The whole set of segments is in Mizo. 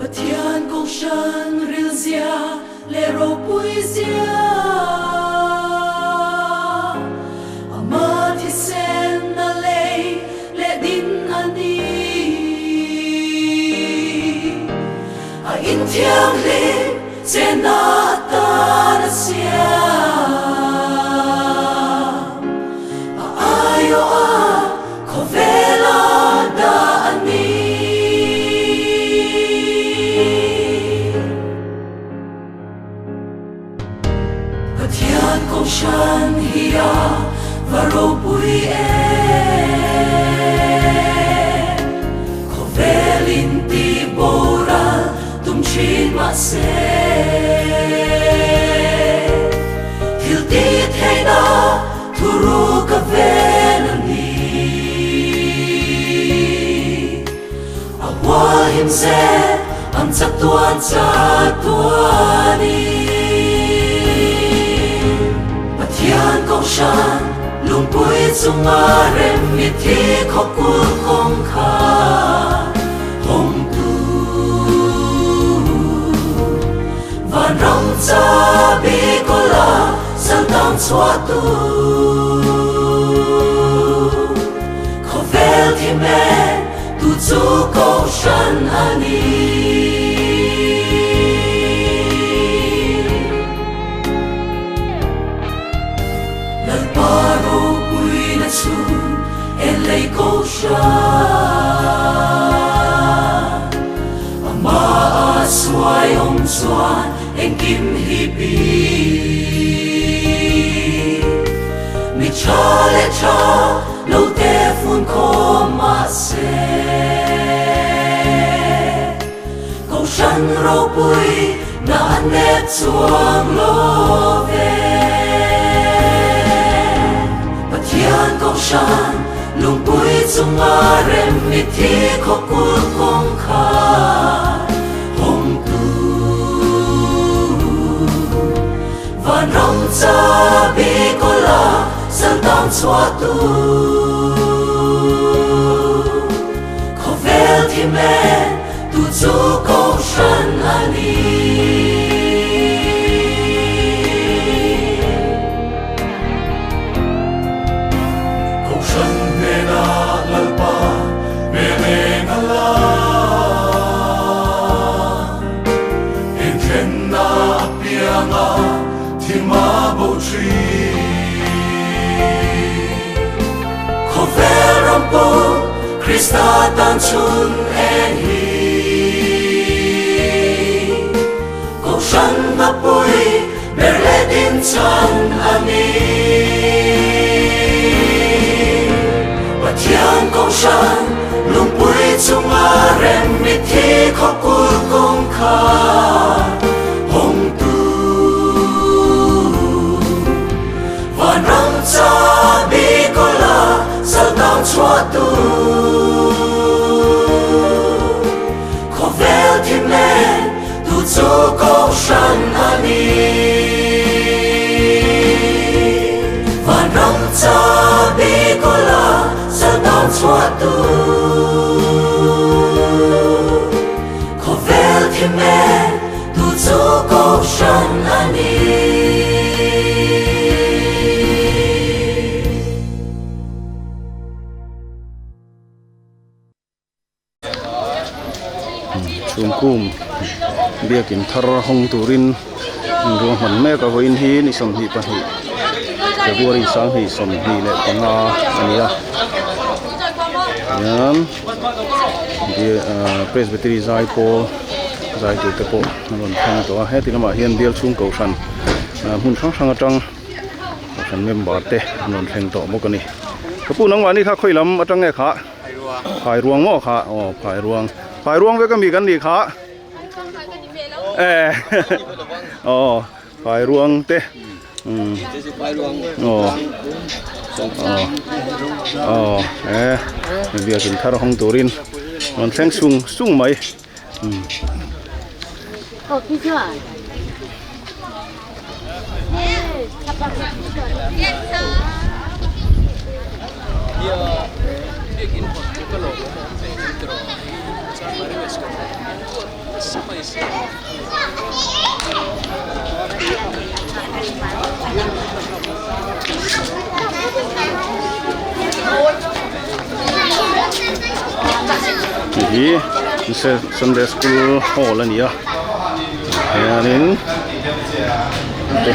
Pathian kohhran rilzia leh ropuizia Ama thisen a lei leh din a ni. A inthianghlim chenna atan a siam. A aiawh a khawvel a dah a ni. Pathian kohhran hi a va ropui em? Khawvel in tih boral tum thin mahse, thil tih theihna thuruk a ven a ni. A huahim zel ang chatuan chatuanin. Pathian kohhran lungpui chunga rem mithi khawkul kawngkhar hawngtu. Vanram chabi kawla saltang chhuahtu. Khawvel thim e tu chu kohhran a ni. Lalpa ropuina chhun en lei kohhran, Amah a suai awm chuan engkim hi pi. Mi tha leh tha lo te fun khawm mahse, Kohhran ropui na an nep chuang lo ve. Pathian Kohhran lungpui chunga rem mithi khawkul kawngkhar hawngtu. Vanram chabi kawla saltang chhuahtu. Khawvel thim e tu chu kohhran a ni. Kohhran hnenah Lalpa hmel eng a la. Inthenna apianga thim a bo thin. Khawvel ram pawh Krista tan chhun eng hi. Kohhran hmapui ber leh dinchhan a ni. Pathian kohhran lungpui chunga rem mithi khawkul kawngkhar hawngtu. Vanram chabi kawla saltang chhuahtu. Khawvel thim nen tu chu kohhran a ni. Vanram chabi kawla saltang chhuahtu. Khawvel thim nen tu chu kohhran a ni. Chhungkum biakin thar hawng turin ruahman mek a vawiin hi ni 22 February 2025 a ni a tihian Presbytery zaipawl zai tur te pawh an rawn thleng tawh a heti lamah hian bial chhung kohhran hmun hrang hrang atang kohhran member te an rawn thleng tawh bawk a ni ka pu nangmahni kha khawi lam atang nge khah phai ruang maw kha aw phai ruang phai ruang vek ami kan nih kha eh aw phai ruang te umm aw aw aw eh biakin thar hawng turin rawn thleng sung sung mai umm. Hei hi Sunday school hall a ni a hianin te.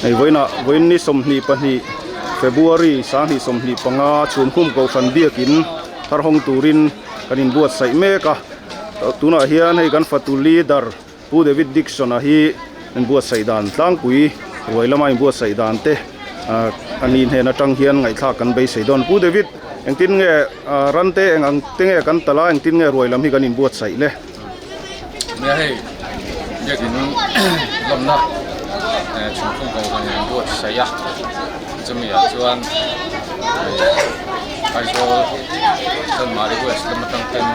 Hei vawiinah vawiin ni 22 February sanghnih 25 chhumkhum kohhran biakin thar hawng turin kan inbuatsaih mek a tunah hian hei kan fatu leader Pu David Dickson-a hi inbuatsaih dan tlangpui ruai lama inbuatsaih dan te a ni hnen atang hian ngaihthlak kan beisei dawn. Pu David, engtin nge ran te eng ang te nge kan tal a, engtin nge ruai lam hi kan inbuatsaih le? Nia hei, biakin lawmna chhungkhung ko kan inbuatsaih a, chumi ah chuan Aizawl Chanmari West lam atang ten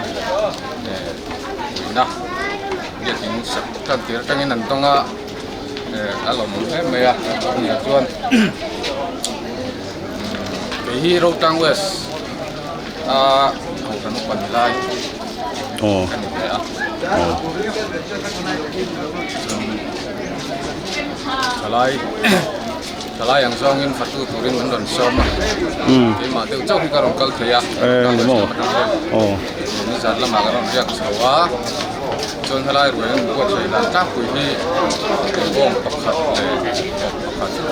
puihna biakin sak tan tir atangin an dawng a a lawmawm hle mai a chutiang chuan kei hi Rotang West a kohhran upa ni lai a ni ve a thalai thalai ang zawngin fatu turin an rawn sawm a keimah deuh chauh hi ka rawn kal thei a Rotang West lam atang hian. Nizan lamah kan rawn riak chho a, chuan helai ruai an buatsaih dan tlangpui hi bawng pakhat leh vawk pakhat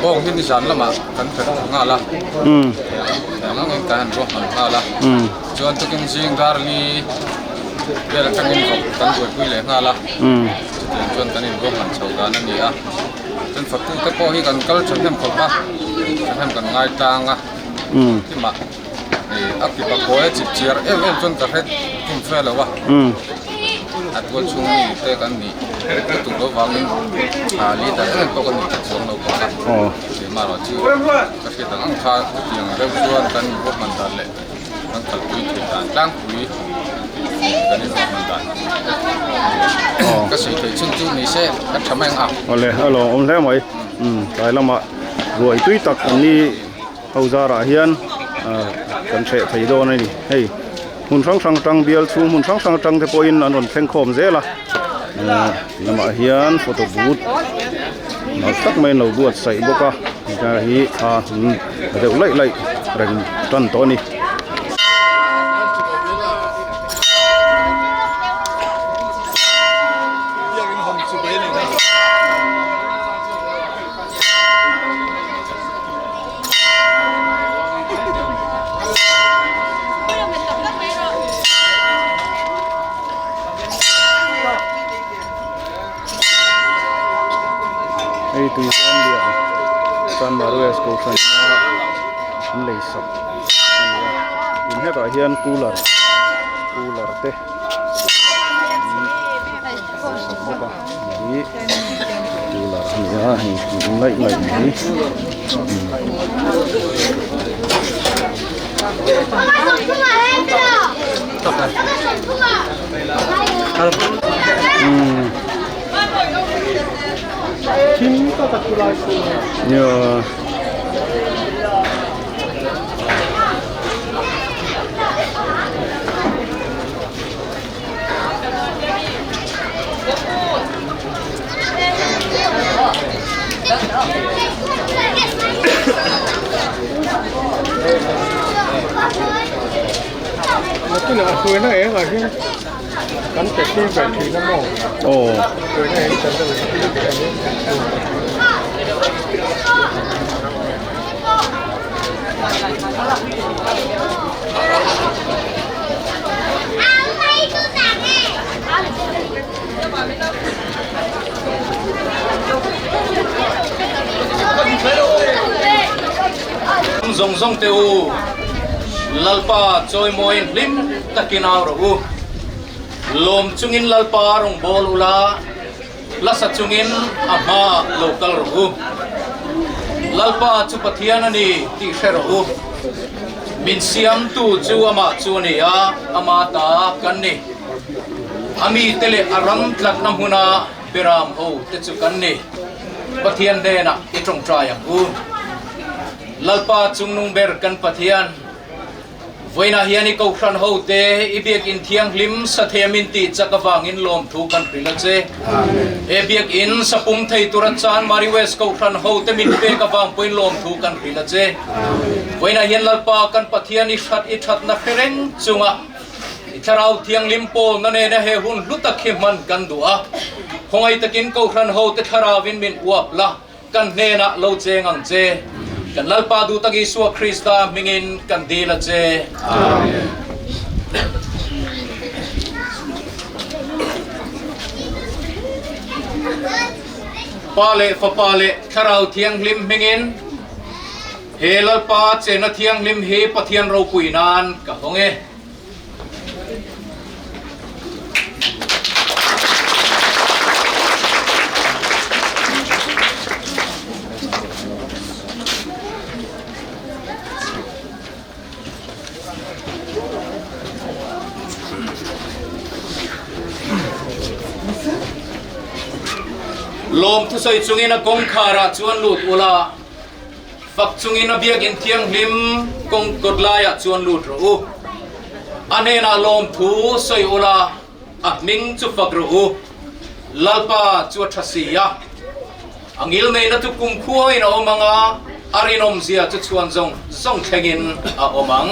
bawng hi nizan lamah kan khat nghal a eng angin kan han ruahman nghal a chuan tukin zing dar li vel atangin vawk kan buaipui leh nghal a chutiang chuan kan inruahman chho dan a ni a chuan fatute pawh hi kan kal thahnem khawp a thahnem kan ngai tlang a hlimah. A kipa kawi a chip chiar em em chuan ka hre tum fe lo a, a tual chhung mi te kan nih lutuk loh vangin leader em em pawh ka nih ta chuang lo bawk a, keimah erawh chu ka hriat ang ang kha chutiang reuh chuan kan inruahman dan leh kan kalpui theih dan tlangpui kan inruahman dan ka sawi theih chhun chu ni se ka tha mai ang a. Awle a lawmawm hle mai, tlai lamah ruai tui tak an ni. Ho zarah hian kan hreh thei dawn a ni. Hei hmun hrang hrang atang bial chhung hmun hrang hrang atang te pawhin an rawn thleng khawm zel a. Ti lamah hian photo booth nalh tak mai an lo buatsaih bawk a. Hetlai hi thla hmun deuh laih laih reng tan tawh a ni. Hei tui hian lian San Marues kohhran a an lei sak a ni a tin hetah hian cooler cooler te an sak bawk a hei hi cooler a ni a hei laih laih mai. Tunah a hruaina eng ah hian kan pe tir ve thin a maw? Aw. Hruaina eng kan la pe tir ve a ni. Zawng zawng te u, Lalpa chawimawiin hlim takin au rawh u. Lawm chungin Lalpa rawngbâwl ula, lasa chungin a hmaah lo kal rawh u. Lalpa chu Pathian a ni tih hre rawh u. Min siamtu chu amah chu a ni a, ama ta kan ni. A mite leh a ram tlatna hmuna beram ho te chu kan ni. Pathian hnenah i tawngtai ang u. Lalpa chungnung ber kan Pathian, vawiinah hian i kohhran ho te i biakinn thianghlim sathem in tih chak avangin lawmthu kan hrilh a che. He biakinn sapum thei tura Chanmari West kohhran ho te min pek avang pawhin lawmthu kan hrilh a che. Vawiinah hian Lalpa kan Pathian i hrat i thatna hre reng chunga I Thlarau Thianghlim pawlna nena he hun hlu tak hi hman kan duh a, khawngaih takin Kohhran hote Thlarauvin min uap la, kan hnenah lo cheng ang che. Kan Lalpa duh tak Isua Krista hmingin kan dil a che. Amen. Pa leh Fapa leh Thlarau Thianghlim hmingin. He Lalpa chena thianghlim hi Pathian ropui nan ka hawng e. Lawm thusawi chungin a kawngkharah chuan lut ula. Fak chungin a biakinn thianghlim kawng kawt laiah chuan lut rawh u. A hnenah lawmthu sawi ula, a hming chu fak rawh u. Lalpa chu a tha si a, a ngilneihna chu kumkhuain a awm ang a, a rinawmzia chu chhuan zawng zawng thlengin a awm ang.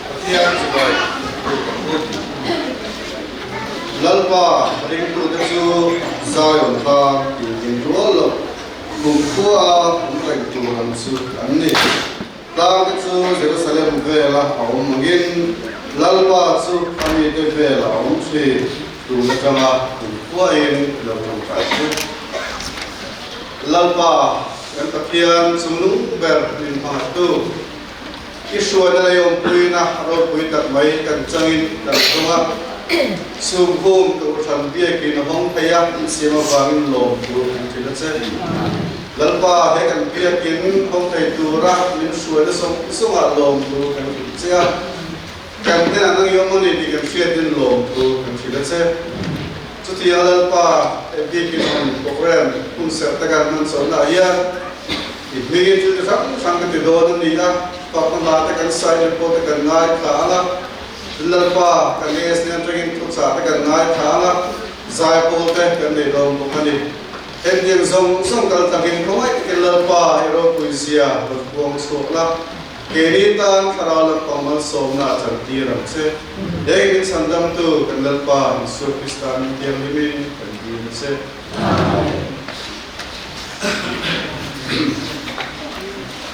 Pathian chibai buk ang u. Lalpa ringtute chu Zion tlang intin rual loh kumkhua a awm reng tur ang chu an ni. Tlangte chu Jerusalem vela a awm angin Lalpa chu a mite vela a awm thin tun atanga kumkhuain lo tangkai chu. Lalpa kan Pathian chungnung ber min hmangaihtu. I hruaina lei awmpuina ropui tak mai kan changin kan tung a, chhungkhung Kohhran biakin a hawng thei a, insiam avangin lawm tur kan ṭhin a che. Lalpa he kan biakin hawng thei tura min hruaina zawng zawngah lawm tur kan ṭhin che a, kan hnenah nang i awm a ni tih kan hriatin lawm tur kan ṭhin a che. Chutiang Lalpa he biakin hawn program hun serh taka hman chawlhnaah hian, I hmingin thil ti hrang hrang ka ti dawn a ni a, pakna hla te kan sawi leh pawh te kan ngaithla ang a, Lalpa kan AS nen atangin thuchah te kan ngaithla ang a, zaipawl te kan nei dawn bawk a ni. Hetiang zawng zawng kal takin khawngaih takin Lalpa i ropui zia rawn puang chhuak la, keini tan thlarau lampang malsawmna a chantir ang che. Heng min chhandamtu kan Lalpa Isua Krista min thianghlimin kan dil a che.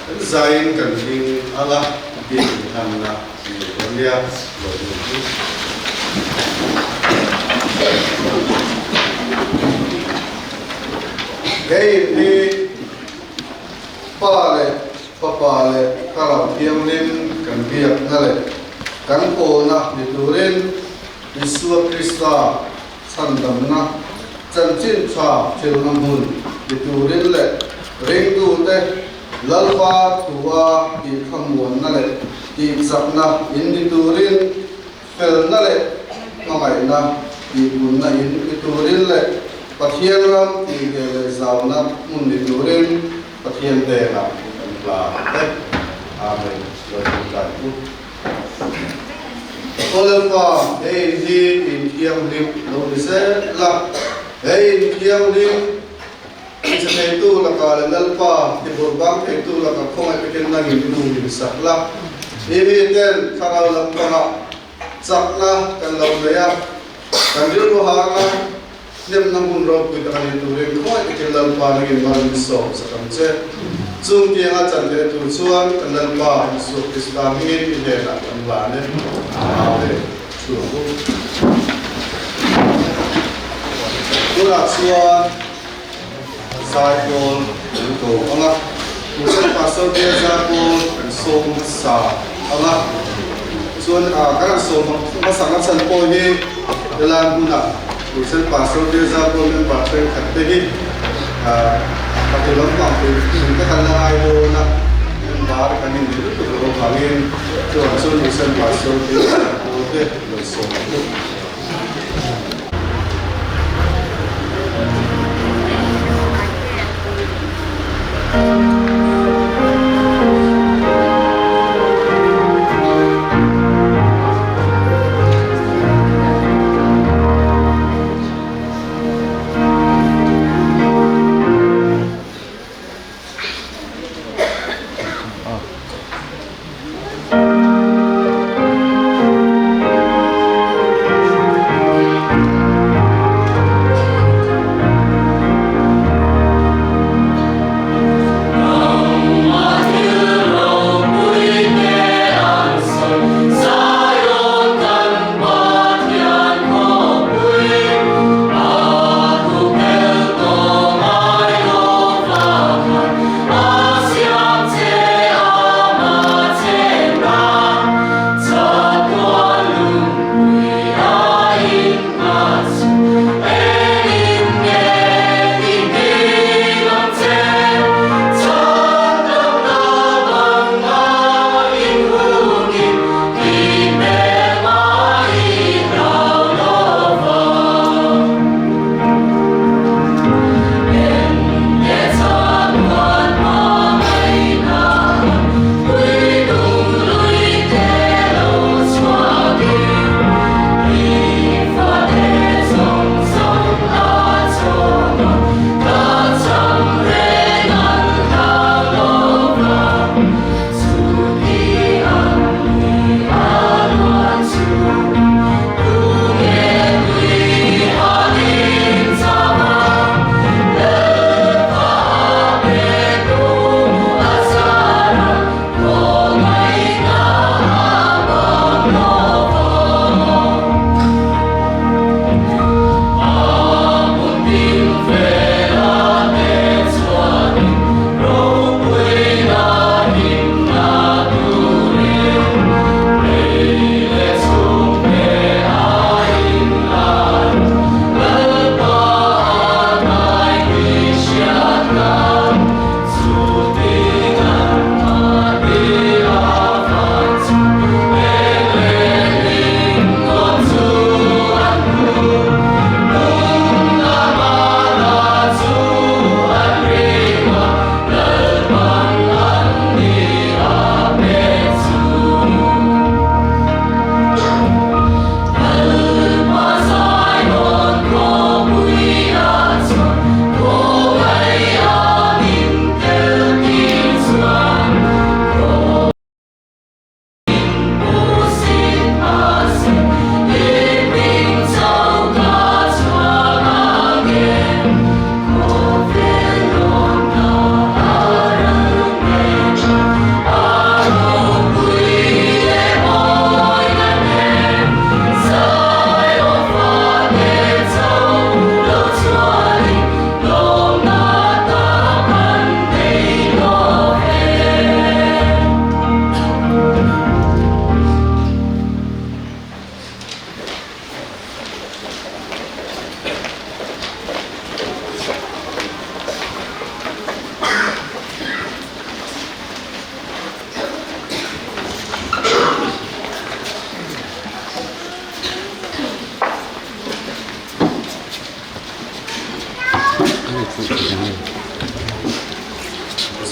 Kan zaiin kan hming ang a, bik inhlanna nei dawn nia lo lut chu. He in hi Pa leh Fapa leh Thlarau Thianghlim kan biakna leh kan pawlna ni turin Isua Krista chhandamna chanchin tha thilna hmun ni turin leh ringtute Lalpa thua tihkhamuanna leh tihchakna in ni turin, felna leh hmangaihna tihpunna in ni turin leh Pathian ram tihngeh leh zauna hmun ni turin Pathian hnenah kan hla e. Amen. Lalpa tlai u. Aw Lalpa, he in hi in thianghlim lo ni zel la, he in thianghlim i che theitu lakah leh Lalpa i burhbang theitu lakah khawngaih takin nangin i lungin sak la. I miten thlarau lampangah chakna kan lo nei a, kan rilru hanga Hnemna hmun ropui tak a ni turin khawi takin Lalpa nangin mal min sawm sak ang che. Chung tianga chan leh tur chuan kan Lalpa Isua Krista hmingin i hnenah kan hlan e. Amen. Thu ang u. Tunah chuan zaipawl kan ko ang a, Tucson Pastor Bial zaipawl kan sawm hmasa ang a, chuan kan han sawm hmasa ang a chhan pawh hi helai hmunah Tucson Pastor Bial zaipawl member thenkhat te hi Fatu lampang pui tum te kan la ngai dawn a, member kan in ni lutuk lo avangin chuan chu Mission Pastor te pawl te lo sawm ang u.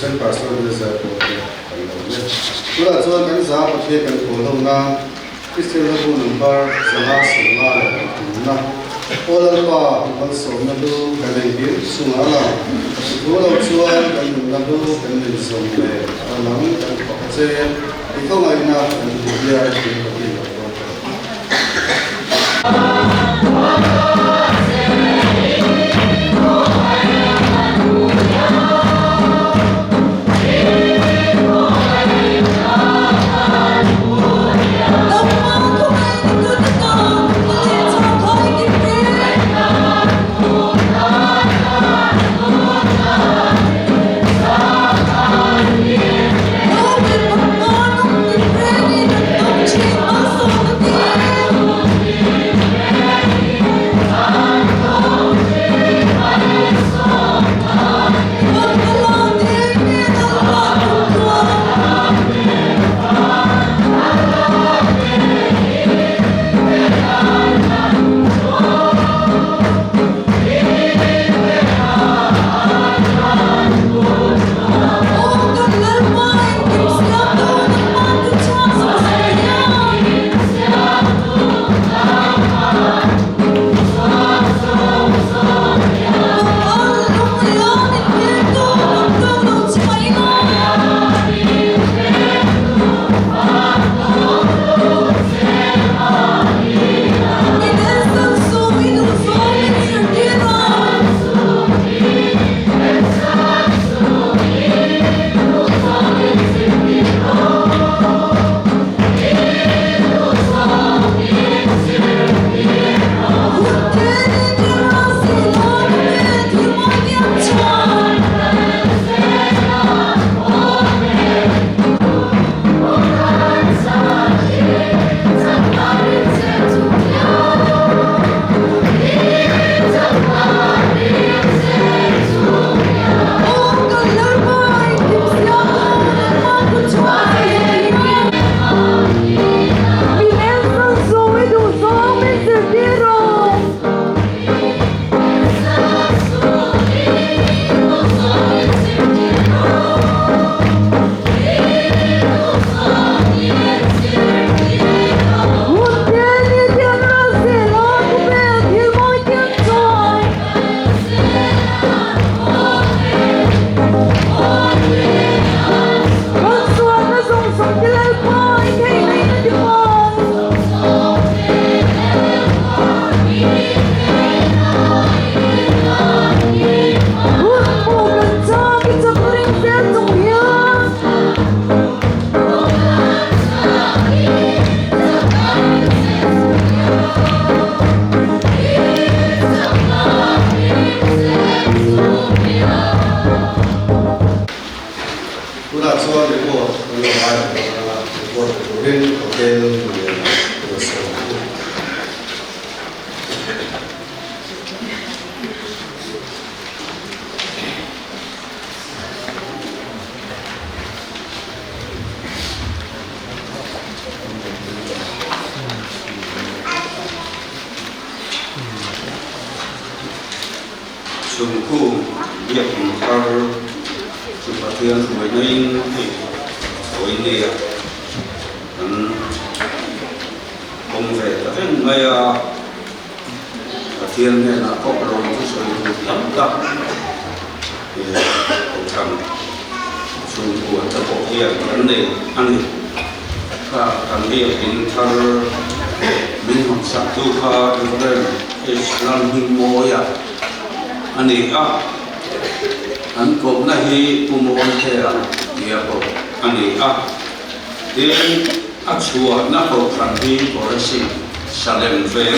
Pathian Pastor te zai pawh te kan lo awm e. Tunah chuan kan za Pathian kan pawl ho nan Kristian hlabu number 553na Aw Lalpa malsawmna hlu kan engkim chungah a lang. Thu lo chuan kan nunna hlu kan nei zawm leh a lang kan fak a che. I khawngaihna kan hmu hian min Pathian lo dawn ta. Chhungkhung biakin thar chu Pathian hruaina in hei sawi nia kan awm ve ta reng mai a, Pathian hnenah pawh lawm chu sawi tur tam tak Kohhran chhungkua te pawh hian kan nei a ni. Kha kan biakin thar min hawnsak tu kha Reverend H. Lalhmingmawia a ni a, an kawmna hi Pu Mawnthea tia pawh a ni a. Tin, a chhuahna kohhran hi Koresih Salem veng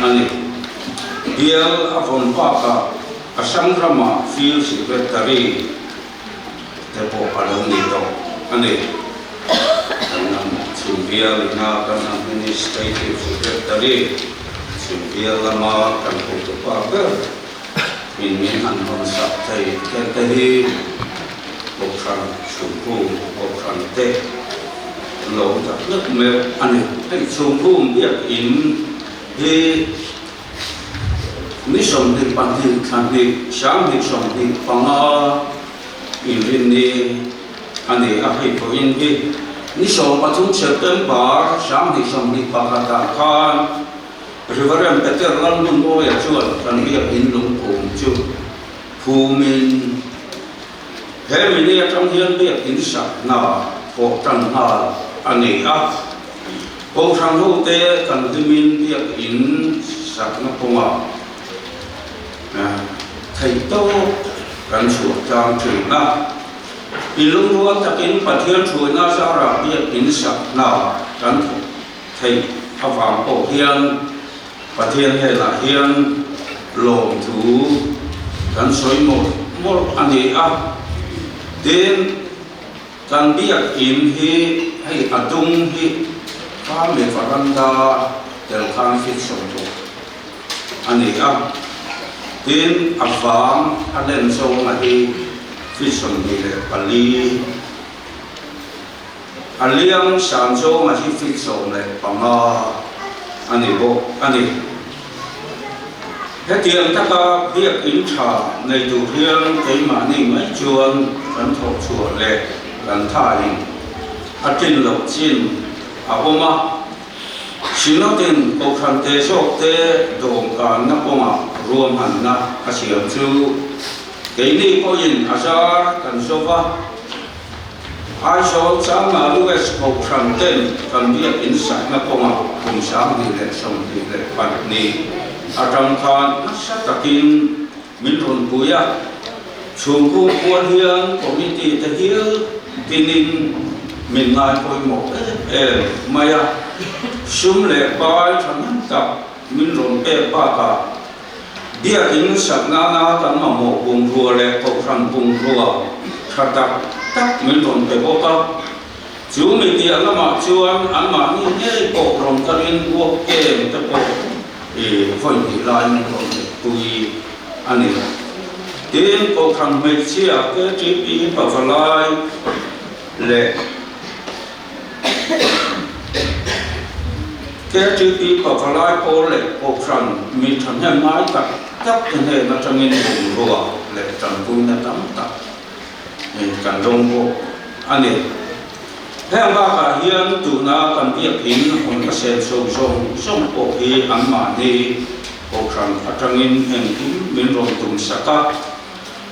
a ni. Bial a vawn bakah Assam rama Field Secretary te pawh a lo ni tawh a ni. Kan lam chhun bial ina kan Administrative Secretary chhun bial lama kan hotupa ber in min han hawn sak thei te te hi Kohhran chhungkhung Kohhran te lo tak meuh meuh a ni. Hei chhungkhung biakin hi ni 22 thla hnih 2025 inrinni a ni a, hei pawhin hi ni 13 September 2021 ah khan Reverend Peter Lalhmunmawia chuan kan biakin lungphum chu phumin he mini atang hian biakin sak hna thawh tan nghal a ni a. Kohhran hote kan hlimin biakin sakna kawngah theih tawk kan chhuah tlang thin a. I lungrual takin Pathian thuaina zarah biakin sak hna kan thawk theih avang pawh hian Pathian hnenah hian lawmthu kan sawi mawlh mawlh a ni a. Tin, kan biakin hi hei a dung hi kha mi varanda tel khan fit 60 a ni a. Tin, a vang a len zawnga hi fit 24. A liang san zawnga hi feet 15 a ni bawk a ni. Hetiang taka biakin tha nei tur hian keimahni mai chuan kan thawh chhuah leh kan thain a tlin loh chin a awm a. Synod-in Kohhran te zawk te dawmkanna kawngah ruahmanna a siam chu keini pawhin a zar kan zo va. Aizawl Changma West Kohhran ten kan biakin sakna kawngah kum 2024 atang khan nasa takin min rawn pui a, chhungkung pual hian committee te hial tinin min ngai pawimawh em em mai a, sum leh pai thahnem tak min rawn pek bakah Biakin sak nana kan mamawh bungrua leh kohhran bungrua tha tak tak min rawn pe bawk a. Chu mi piah lamah chuan anmahni ngei pawh rawn kalin uak kem te pawh i vawi hnih lai min rawn pui a ni. Tin, kohhran hmeichhia KTP pavalai leh. KTP pavalai pawl leh Kohhran mi thahnem ngai tak tak te hnen atangin bungrua leh tanpuina tam tak kan dawng bawk a ni. Heng bakah hian tuna kan biakin hawn a sel chho zawng zawng pawh hi anmahni Kohhran atangin engkim min rawn tum sak a,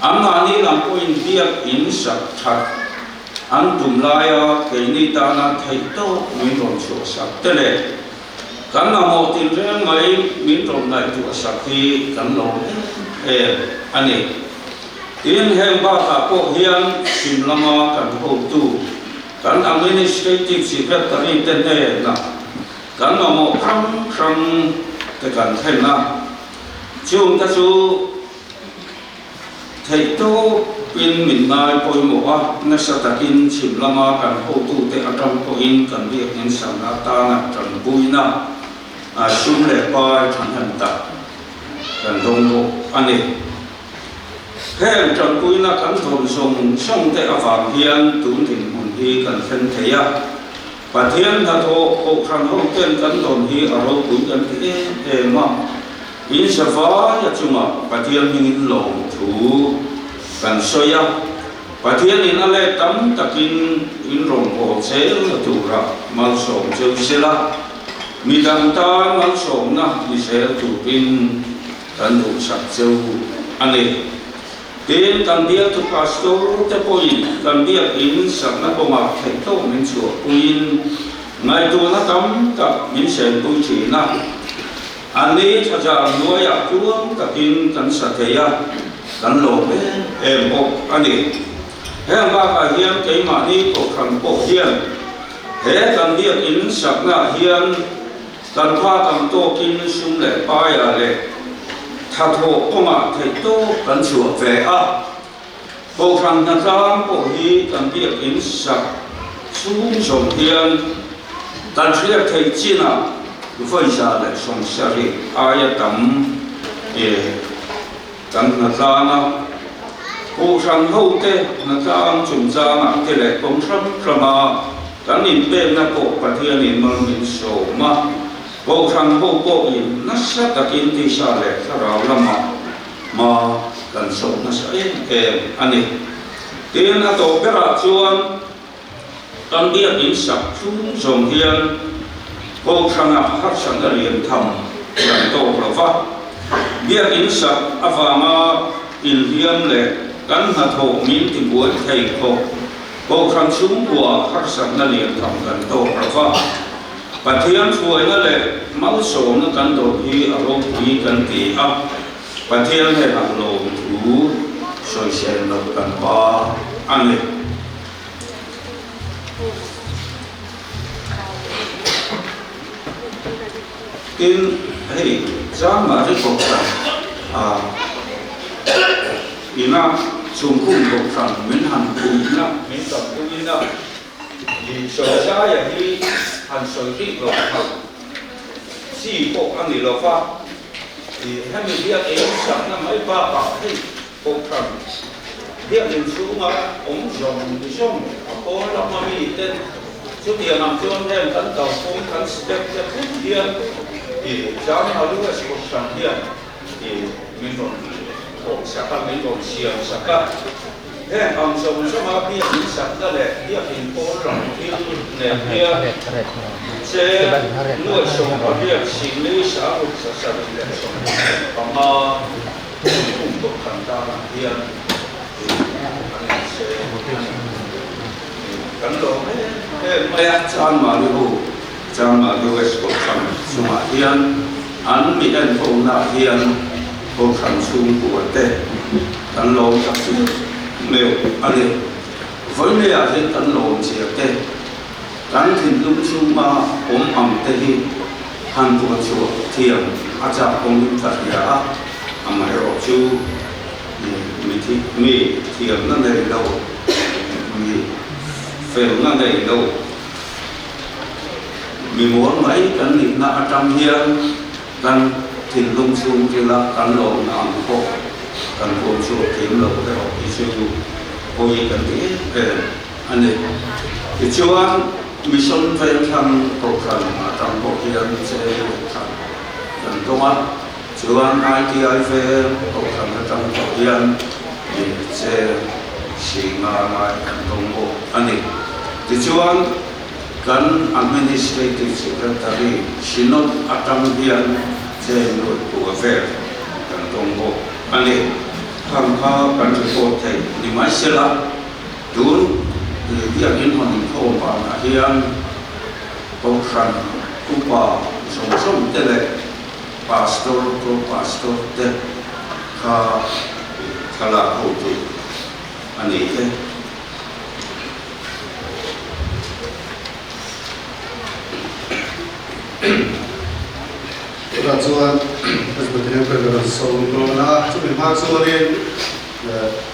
anmahni lam pawhin biakin sak that An tum laia keini tana theih tawk min rawn chhuahsak te leh kan mamawh tinreng mai min rawn ngaihtuahsak hi kan lawm em em a ni. Tin, heng bakah pawh hian chhim lama kan hotu, kan Administrative Secretary te hnenah kan mamawh hrang hrang te kan thlen a, chung te chu, Theihtawpin min ngai pawimawh a, nasa takin chhim lama kan hotute atang pawhin kan biakinn sakna atana tanpuina. Sum leh pai thahnem tak kan dawng bawk a ni. Heng tanpuina kan dawn zawng zawng te avang hian tun dinhmun hi kan thleng thei a. Pathian hnathawh Kohhran ho ten kan dawn hi a ropui kan ti em em a. In savaia chungah Pathian hmingin lawm thu kan sawi a. Pathianin a let tam takin in rawngbâwl zel tura malsawm cheu sela, midang tan malsawmna ni zel turin kan duhsak cheu a ni. Tin, kan bialtu pastor te pawhin kan biakin sakna kawngah theihtawk min chhuahpuiin ngaihtuahna tam tak min senpui thin a. Anni thlazar hnuaiah tluang takin kan sa thei a, kan lawm em em bawk a ni. Heng bakah hian keimahni kohhran pawh hian he kan biakin saknaah hian Kan hma tam tawkin sum leh paia leh thathawh kawngah theihtawp kan chhuah ve a. Kohhran hnatlang pawh hi kan biakin sak chhung zawng hian kan hriat theih chinah vawiza leh sawmsarih aia tam e kan hnatlang a. Kohhran hote hnatlang chungchangah te leh kawng hrang hranga Kan inpekna pawh Pathianin mal min sawm a, Kohhran ho pawhin nasa takin tisa leh thlarau lamah hma kan sawm nasa em em a ni. Tin, a tawp berah chuan kan biakin sak chung zawng hian Kohhranah harsatna lian tham kan tawk lo va, biakin sak avanga inhliam leh kan hnathawh min tibuai thei khawp Kohhran chhungkua harsatna lian tham kan tawk lo va, Pathian hruaina leh malsawmna kan dawt hi a ropui kan ti a, Pathian hnenah lawm thu sawisel loh kan pa a ni. Tin, hei Zangmari Kohhran ah ina chhungkhung Kohhran min han puihna, min tanpuina i sawizaia hi han sawi bik loh phah chi pawh a ni lo va, i hemi biakinn sakna mai bakah hei Kohhran biakinn chhunga awm zawng zawng a pawl lama miten chutiang ang chuan heng kan kalphung kan step te thleng hian i Changha US Kohhran hian i min rawn thawh sak a, min rawn siam sak a. Heng ang zawng zawnga biakinn sakna leh biakinn pawl lam thil nen hian che nuai 18 singli sangruk 775 Thingkung Kohhran danah hian an inse a ni. Kan lawm em em mai a. Chanmari ho, Chanmari West Kohhran chungah hian an mi enkawlnaah hian Kohhran chhungkua te kan lawm tak zet meuh a ni. Vawileiah hian kan lawm zia te, kan thinlung chhunga awm ang te hi han buan chhuah thiam a chak awmin ka hria a, amaherawh chu mi thi mi thiamna nei lo, mi felna nei lo, mi mual mai kan nihna atang hian kan thinlung chhungrila kan lawmna ang pawh kan buan chhuah thiam lo erawh hi chu pawi kan ti em em a ni. Tichuan, Mission Vengthlang Kohhran atang pawh hian cheng lehkha kan dawng a, chuan ITI Veng Kohhran atang pawh hian cheng singa lai kan dawng bawk a ni. Tichuan, kan Administrative Secretary Synod atang hian cheng nuaih pua vel kan dawng bawk a ni. Khang kha kan report thei ni mai sela. Tun biakinn hawn inkhawm vanah hian Kohhran upa zawng zawng te leh Pastor, Co-Pastor te kha thlalak ho tur a ni e. Tunah chuan Presbyterian President sawm dawn a, chumi hma chuanin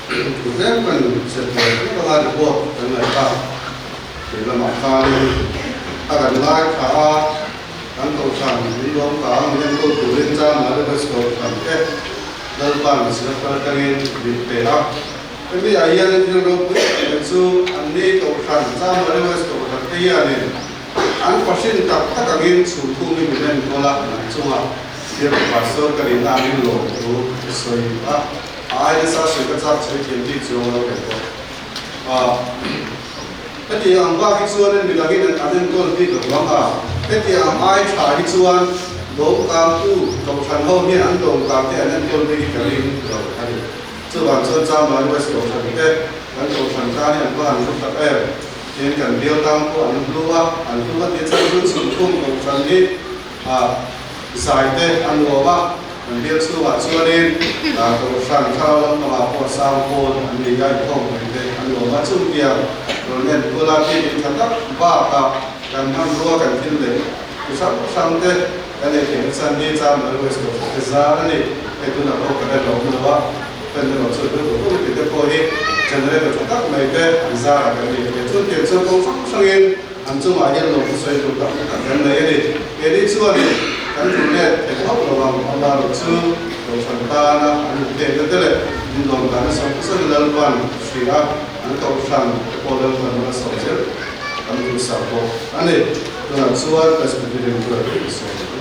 Tlem kan zirtir vek anga report kan ngaih a, tih lamah khanin a kan ngaithla a. Kan kohhran min lawm kang min enkawl turin Changmari West Kohhran te Lalpa mihsila kal atangin min pe a. Hemi ah hian thil ropui tak mai chu anni kohhran Changmari West Kohhran te hianin an fahrin tak tak angin chhungkhung hi min enkawl a, an chungah Biak Pastor ka nihna angin lawm thu ka sawi a, a ai nasa sawi ka chak chhui thiam bik chuang lo kei pawh. Heti ang bak hi chuan midangin an enkawl bik lo vang a, heti ang ai tha hi chuan dawmkangtu Kohhran ho hian an dawmkang te an enkawl bik hi ka ring lo a ni. Chuvang chuan Chambai West Kohhran te kan Kohhran tan hi an va han hlu tak em? Tin, kan bial tang pawh an hlu a, an hlu a tih chuan chu chhungkhung Kohhran hi zai te a nuam a, An bial chhungah chuanin Kohhran thlarau lampangah pawh sang pawn an ni a, inkhawm mai te an nuam a. Chutiang rawn en kula biakin tha tak bakah kan hmanrua kan thil leh chi hrang hrang te kan ei theihna chan hi Chamber West Kohhran te zar a ni. Hei tunah pawh ka en lo hmu a, fan erawh chu hlu duh duh tih te pawh hi generator tha tak mai te an zarah kan nei thei a. Chutiang chuan kawng hrang hrangin An chungah hian lawmna sawi tur tak tak kan nei a ni. Keini chuanin kan tum let thei hauh lo ang, amaherawh chu Kohhran tana an inpekna te leh min lawm dana sawm sawm Lalpan hria an Kohhran te pawh Lalpan a la sawm zel kan duhsak bawk a ni. Tunah chuan Presbyterian Prayer ka sawi ang.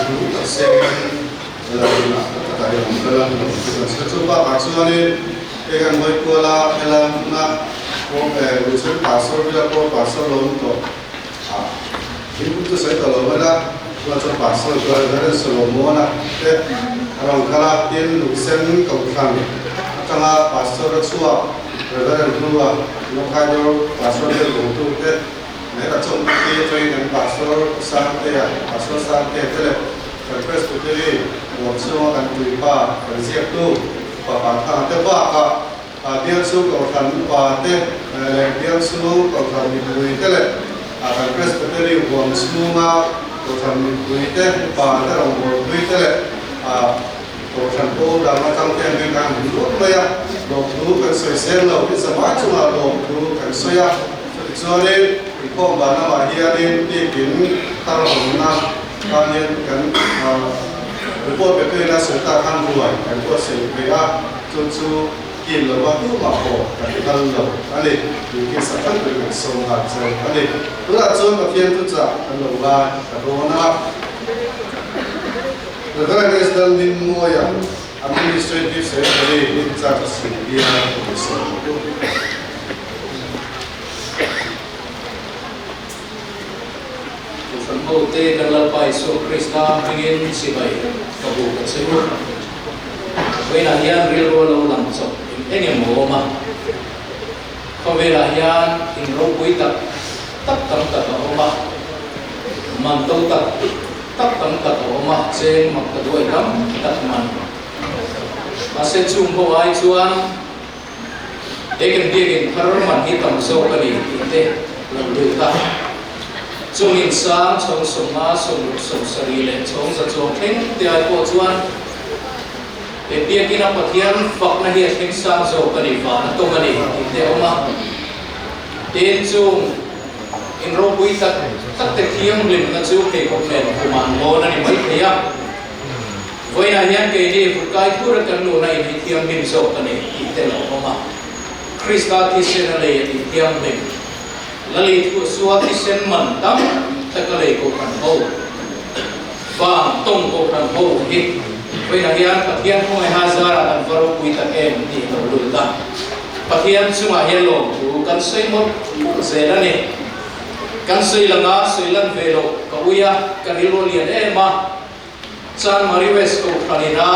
tam tak sengin helai hmunah ka takah hian awm kal a, lawm chu kan sawi. Chu bakah chuanin hei kan hawi kual a, helai hmuna Luchen Pastor Villa pawh Pastor lo awm tawh a, in kum chu sawi tawh lo mai la, tunah chuan Pastor chuan Reverend Solomon-a te a rawn kal a, tin Luchen Kohhran atanga Pastor a chhuak Reverend Hlua Lawngkhaidawr Pastor biak bawngtu te, Heta chawmhmang te atangin kan Pastor Sangtea, Pastor Sangtea te leh kan Presbytery ruam chhunga kan puipa, kan ziaktu Papa Thanga te bakah Bialchhung Kohhran upa te leh Bialchhung Kohhran mipui te leh kan Presbytery huam chhunga Kohhran mipui te, upa te, rawngbawlpui te leh Kohhran pawl dang atang te an kan han luat mai a, lawmthu kan sawi sel lo, i zamai chungah lawmthu kan sawi a. Chutichuanin inkhawm van lamah hianin biakin thar hawnna tan hian kan report pe tuina sawi tak khan ruai kan buatsaih ve a, chu chu kim lova tumah pawh kan kal lo a ni. Inkin sak khan turin kan sawm nghal che a ni. Tunah chuan Pathian thuchah kan lo ngai ta dawn a. Reverend Esdal Hmingmawia, Administrative Secretary in charge Singbial Commission. Kohhran hote kan Lalpa Isua Krista hmingin chibai ka bu ka che u. Vawiinah hian rilru a lo lang chawp eng eng emaw awm a. Khawvelah hian in ropui tak tak tam tak a awm a, man to tak tak tam tak a awm a, cheng mak ta duai tam tak man. Mahse chung ho ai chuan he kan biakinn thar man hi tam zawk a ni tih te lo lut a. Chung insang chhawng 50, 60, 70 leh chhawng 100 thleng te ai pawh chuan he biakinn a Pathian fakna hi a thleng sang zawk a ni, van a tawng a ni tih te a awm a. Tin chung in ropui tak tak te thianghlimna chu pheikhawk nen khumah an lawn a ni mai thei a. Vawiinah hian keini vutkai thura kan luhna in hi thianghlim zawk a ni tih te lo awm a. Krista thisen a lei a tih thianghlim. Lali Thuahsua thisen man tam tak a lei Kohhran ho, Van tawng Kohhran ho hi vawiinah hian Pathian khawngaiha zarah kan va ropui tak em tih lo lut a. Pathian chungah hian lawmthu kan sawi mawlh mawlh zel a ni. Kan sawi langa sawi lan ve loh ka ui a, ka rilru lian em a. Chan Marie West Kohhran ina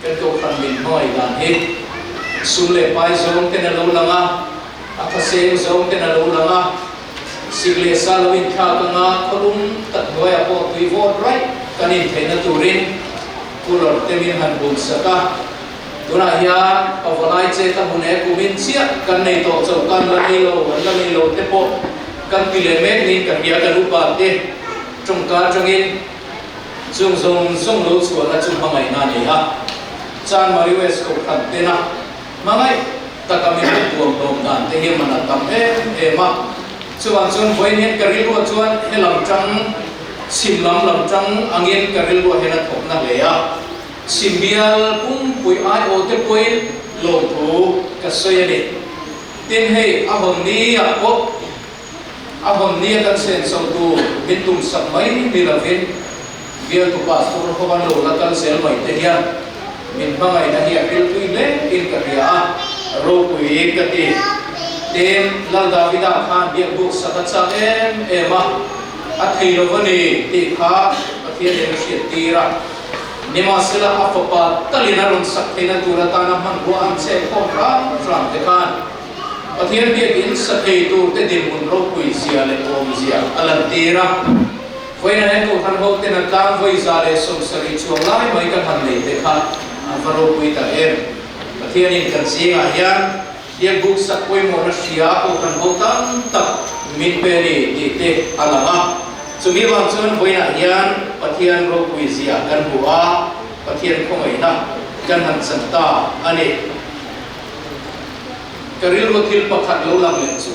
kan Kohhran min hmangaih dan hi sum leh pai zawng ten a lo lang a, a thaseng zawng ten a lo lang a, sik leh sa lo inthlak anga khawlum tak hnuaiah pawh tui vawt raih kan intheihna turin cooler te min han bun sak a. Tunah hian pavalai chet a hmun e kumin chiah kan nei tawh cho kan la nei lo, an la nei lo te pawh kan ti leh mek niin ka hria kan upa te tawngka atangin. Chung zawng zawng lo chhuahna chu hmangaihna a ni a, Chan Marie West Kohhran tena hmangaih taka min lo tuam hlawm dan te hi man a tam em em a. Chuvang chuan vawiin hian ka rilruah chuan he lam tang, chhim lam lam tang angin ka rilruah hian a thawkna hle a. Chhim bial pumpui aiawh te pawhin lawmthu ka sawi a ni. Tin hei a hawn ni ah pawh A hawn nia kan sen chho tur min tum sak mai ni lovin bialtu pastor ho an lo la kal zel mai te hian min hmangaihna hi a rilpui hle in ka hria a, ropui ka ti. Tin, Lal Davida khan biakbuk sak a chak em em a, a thei lo va ni tih kha Pathianin a hriat tir a. Nimahsela a fapa talin a rawn sak theihna tur atana hmanrua an chek khawm hram hram te khan, Pathian biakin sa thei turte dinhmun ropui zia leh awmzia a lantir a. Vawiina he Kohhran hoten a tlang vawi 170 chuang lai mai kan han nei te kha an va ropui ta em. Pathianin kan zingah hian biakbuk sak pawimawhna hria Kohhran ho tam tak min pe a ni tih te a lang a. Chumi vang chuan vawiinah hian Pathian ropui zia kan hmu a, Pathian khawngaihna kan han chan ta a ni. Ka rilru thil pakhat lo lang leh chu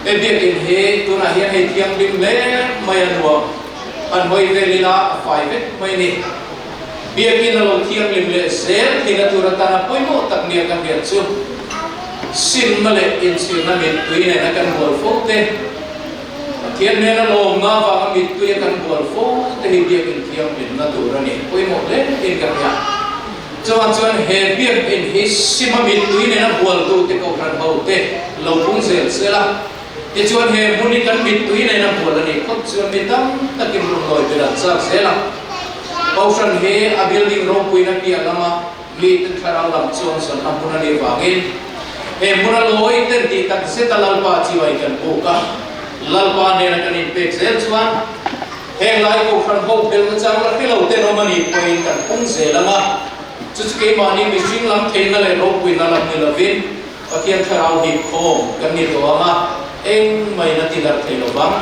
he biakinn hi tunah hian hei thianghlim hle mai a nuam, han hawi vel ila a fai vek mai ni. Biakinn a lo thianghlim leh zel theihna tur atana pawimawh tak nia ka hriat chu simna leh inchhirna mittui nena kan hual fo te. Pathian hnena lawmna avanga mittui a kan bual fo te hi biakinn thianghlimna tur a ni. Pawimawh hle in ka hria. Chuvang chuan he biakinn hi sima mittui nena bualtute kohhran hote lo pung zel sela, tichuan he hmun hi kan mittui nena bual a nih phawt chuan mi tam takin rawn lawi ber an chak zel a. Kohhran hi a building ropuina piah lama Mite thlarau lam chuan zawnna hmun a nih vangin he hmuna lawi ten tih tak zeta Lalpa chibai kan buk a, Lalpa nena kan inpek zel chuan heng lai kohhran ho belna chang la hre lo ten awm a nih pawhin kan pung zel ang a, chu chu keimahni mihring lam theihna leh ropuina lam ni lovin Pathian thlarau hip khawm kan ni tawh ang a, engmah in a ti darh thei lo vang.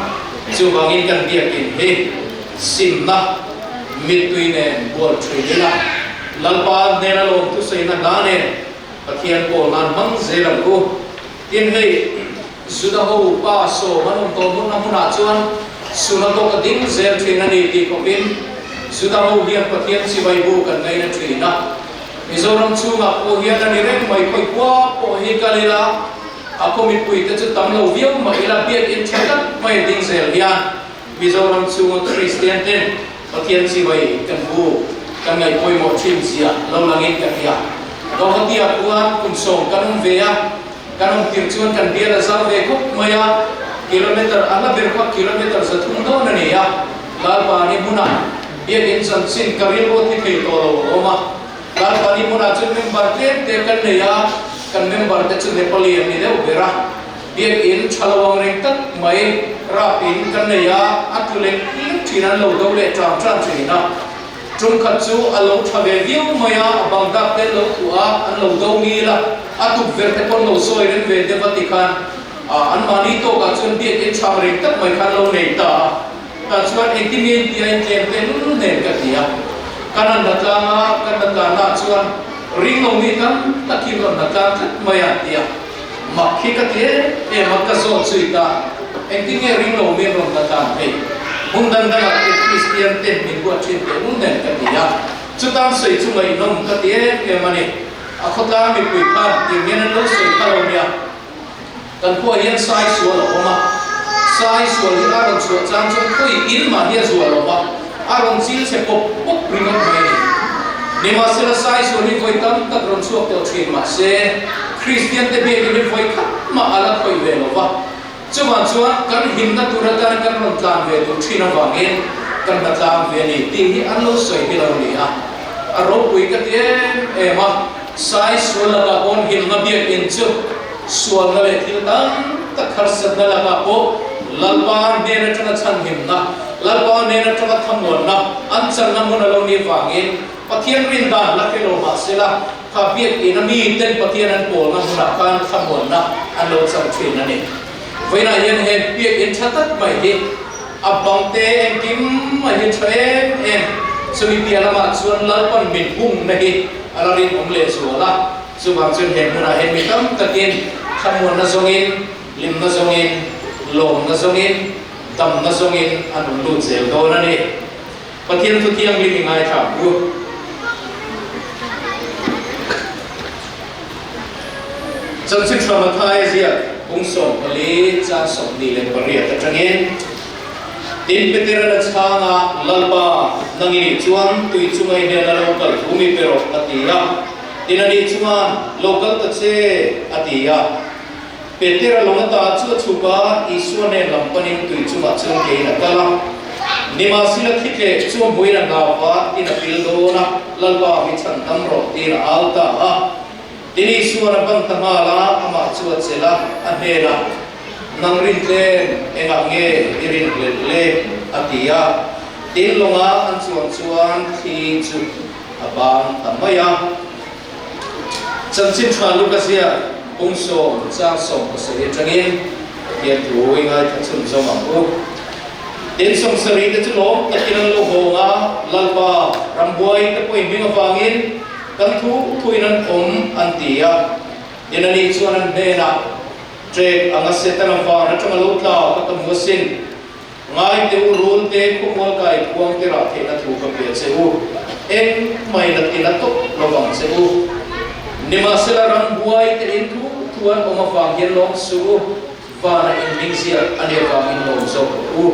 Chuvangin kan biakin hi simna mittui nen bual thin ila, Lalpa hnena lawm thusaina hla nen Pathian pawl nan hmang zel ang u. Tin hei, Juda ho pa sawm an awm tawh hmunna hmunah chuan synagogue a ding zel thin a ni tih khawpin Juda ho hian Pathian chibai bu kan ngaina thin a. Mizoram chhungah pawh hian a ni reng mai, khawi khua pawh hi kal ila a khaw mipuite chu tam lo viau mah ila biakinn tha tak mai a ding zel hian Mizoram chhunga Kristian ten Pathian chibai kan bu kan ngaih pawimawh thin zia lo langin ka hria. Guwahati-ah khuan kum sawm kan awm ve a, kan awm tirh chuan kan bial a zau ve khawp mai a, kilometer a hla ber kha kilometer 300 dawn a ni a, Lalpani hmunah biakinn chanchin ka rilru a thi thei tawh lo a awm a, Lalpani hmunah chuan member tlem te kan nei a, kan member te chu Nepali an ni deuh ber a, biakinn tha lo ang reng tak mai rap in kan nei a, a tlu lek lek thin an lo do leh ṭam ṭam thin a, ṭum khat chu a lo ṭha ve viau mai a, a bang dak te an lo thuah a, an lo do ngil a, a tukverh te pawn lo sawi reng ve deuh a ti khan anmahni tawkah chuan biakinn ṭha ang reng tak mai khan lo nei ta a. Tah chuan engtin nge inti a intlem teh lul nen ka ti a. Kan han hlatlang a, kan hlatlanna ah chuan ring lo mi tam tak hi rawn hlatlang tlat mai a ti a. Mak hi ka ti em em a, ka zawt zui ta. Engtin nge ring lo mi an rawn hlatlan thei? Hmun dang dangah te Kristian ten min huat thin teh lul nen ka ti a. Chutan sawi chu ngaihnawm ka ti em em a ni. A khawtlang mipui khan tiang hian an lo sawi kha lo nia. Kan khua hian sai sual a awm a, sai sual hi a rawn chhuah chang chuan khawi in mah hi a zual lo va, a rawn chil chhe pawp pawp ringawt mai a ni. Nimahsela sai sual hi vawi tam tak rawn chhuak tawh thin mah se, Kristian te biakin hi vawi khat mah a la khawih ve lo va, chuvang chuan kan himna tur atan kan rawn tlan ve duh thin avangin kan hna tlang ve a ni tih hi an lo sawi hi lo ni a, a ropui ka ti em em a. Sai sual lakah pawn himna biakinn chu sualna leh thil tam tak harsatna lakah pawh Lalpa hnen atanga chhanhimna, Lalpa hnen atanga thamuanna an channa hmun a lo nih vangin Pathian rin dan la hre lo mah sela kha biakinn a miten Pathian an pawlna hmunah khan thamuanna an lo chang thin a ni. Vawiinah hian he biakinn tha tak mai hi a bangte engkim mai hi tha em em, chumi piah lamah chuan Lalpan min hungna hi a la rinawm leh zual a, chuvang chuan he hmunah hian mi tam takin thlamuanna zawngin, hlimna zawngin, lawmna zawngin, damna zawngin an rawn lut zel dawn a ni. Pathian thu thianghlim i ngaithla ang u. Chanchin tha Mathaia ziak bung 14 chang 28 atangin, Tin, Petera'n a chhang a, Lalpa, nang i nih chuan tui chunga i hnena lo kal thu mi pe rawh, a ti a. Tin, ani chuan, Lo kal ta che, a ti a. Petera lawng ata chu a chhuk a, Isua nen lam panin tui chungah chuan keiin a kal a. Nimahsela thi tleh chu a hmuin a hlau va, tin a pil dawn a, Lalpa, mi chhan dam rawh, tiin a au ta a. Tin, Isua'n a ban ta nghal a, amah chu a chelh a, a hnenah, Nang rin tlem, engah nge i rin hlelh le? a ti a. Tin, lawngah an chuan chuan thli chu a bang ta mai a. Chanchin tha Luka ziak pung sawm chang 17 atangin Pathian thu i ngaithla chhun zawm ang u. Tin, 70 te chu lawm takin an lo hawng a, Lalpa, rambuai te pawhin hming avangin kan thu thuin an awm an ti a. Tin, ani chuan an hnenah, Ṭek anga Setana van atanga lo tla ka ka hmu asin. Ngai te u rul te khawmual kai khuang te rah theihna thu ka pe che u. Eng mai na tina tawp lovang che u. Nimahsela rambuai te in thu thu an awm avang hian lawm suh u. Vana in hming ziak a nih avangin lawm zawk rawh u,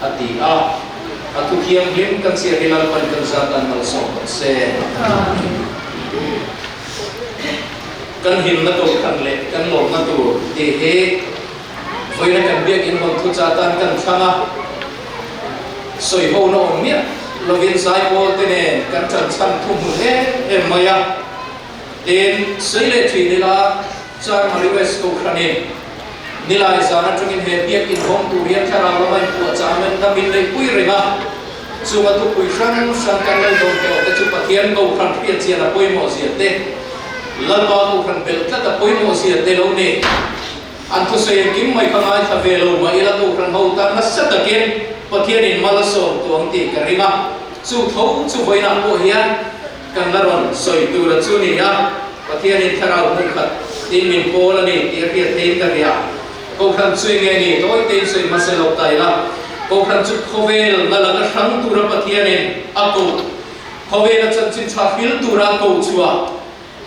a ti a. A thu thianghlim kan chhiar hi Lalpan kan zat an malsawm rawh se. Kan himna tur khan leh kan lawmna tur tih hi vawiina kan biakinn hawn thucha atan kan thlang a, sawihona awm miah lovin zaipawl te nen kan ṭan chhan thu hmu em em mai a. Tin, sawi leh ṭhin ila, Charmari West Kohhranin Nilai zan aṭangin he biak inhawng tur hian thlarau lama inpuahchah men dam in neihpui reng a, chunga thupui hrang hrang kan lo dawn tawh te chu Pathian Kohhran hriatchian a pawimawh zia te, Lalpa Kohhran belh tlat a pawimawh zia te lo ni. An thusawi engkim mai kha ngaithla ve lo mah ila Kohhran ho tan nasa takin Pathianin mal a sawm tuang tih ka ring a, chu tho chu vawiinah pawh hian Kan la rawn sawi tur a chu ni a, Pathianin thlarau hmun khat tin min pawl a ni tih a hriat theiin ka hria. Kohhran chu enge ni? Tawi tein sawi hmasa lo ta ila, Kohhran chu khawvel na laka hrang tura Pathianin a koh, khawvela chanchin tha hril tura a koh chhuah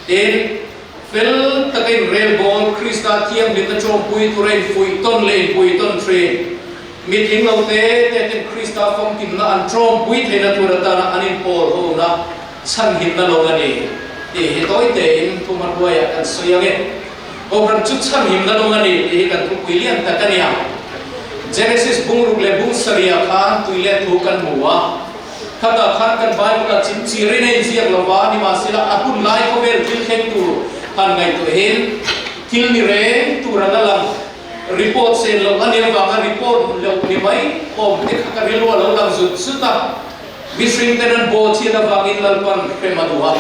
tin fel taka inrelbawl Krista thianghlimna tawngpui tura infuih tawn leh inpui tawn thin. Mi tling lo te te ten Krista famkimna an tawmpui theihna tur atana an inpawl hona chhanhimna lo a ni tih hi tawi tein thuhmahruaiah kan sawi ang e. Kohhran chu chhanhimna lo a ni tih hi kan thupui lian tak a nia. Genesis bungruk leh bung sarihah khan tui leh thu kan hmu a, khatah khan kan Bible-ah chimchirin a inziak lo va, nimahsela a hun lai khawvel thil thleng tur han ngaihtuahin thil ni reng tur an la lang. Report sen loh a nia vanga report loh ni mai awm te kha ka rilru a lo lang zut zut a. Mihring ten an baw chhiat avangin Lalpan hrem a duh a.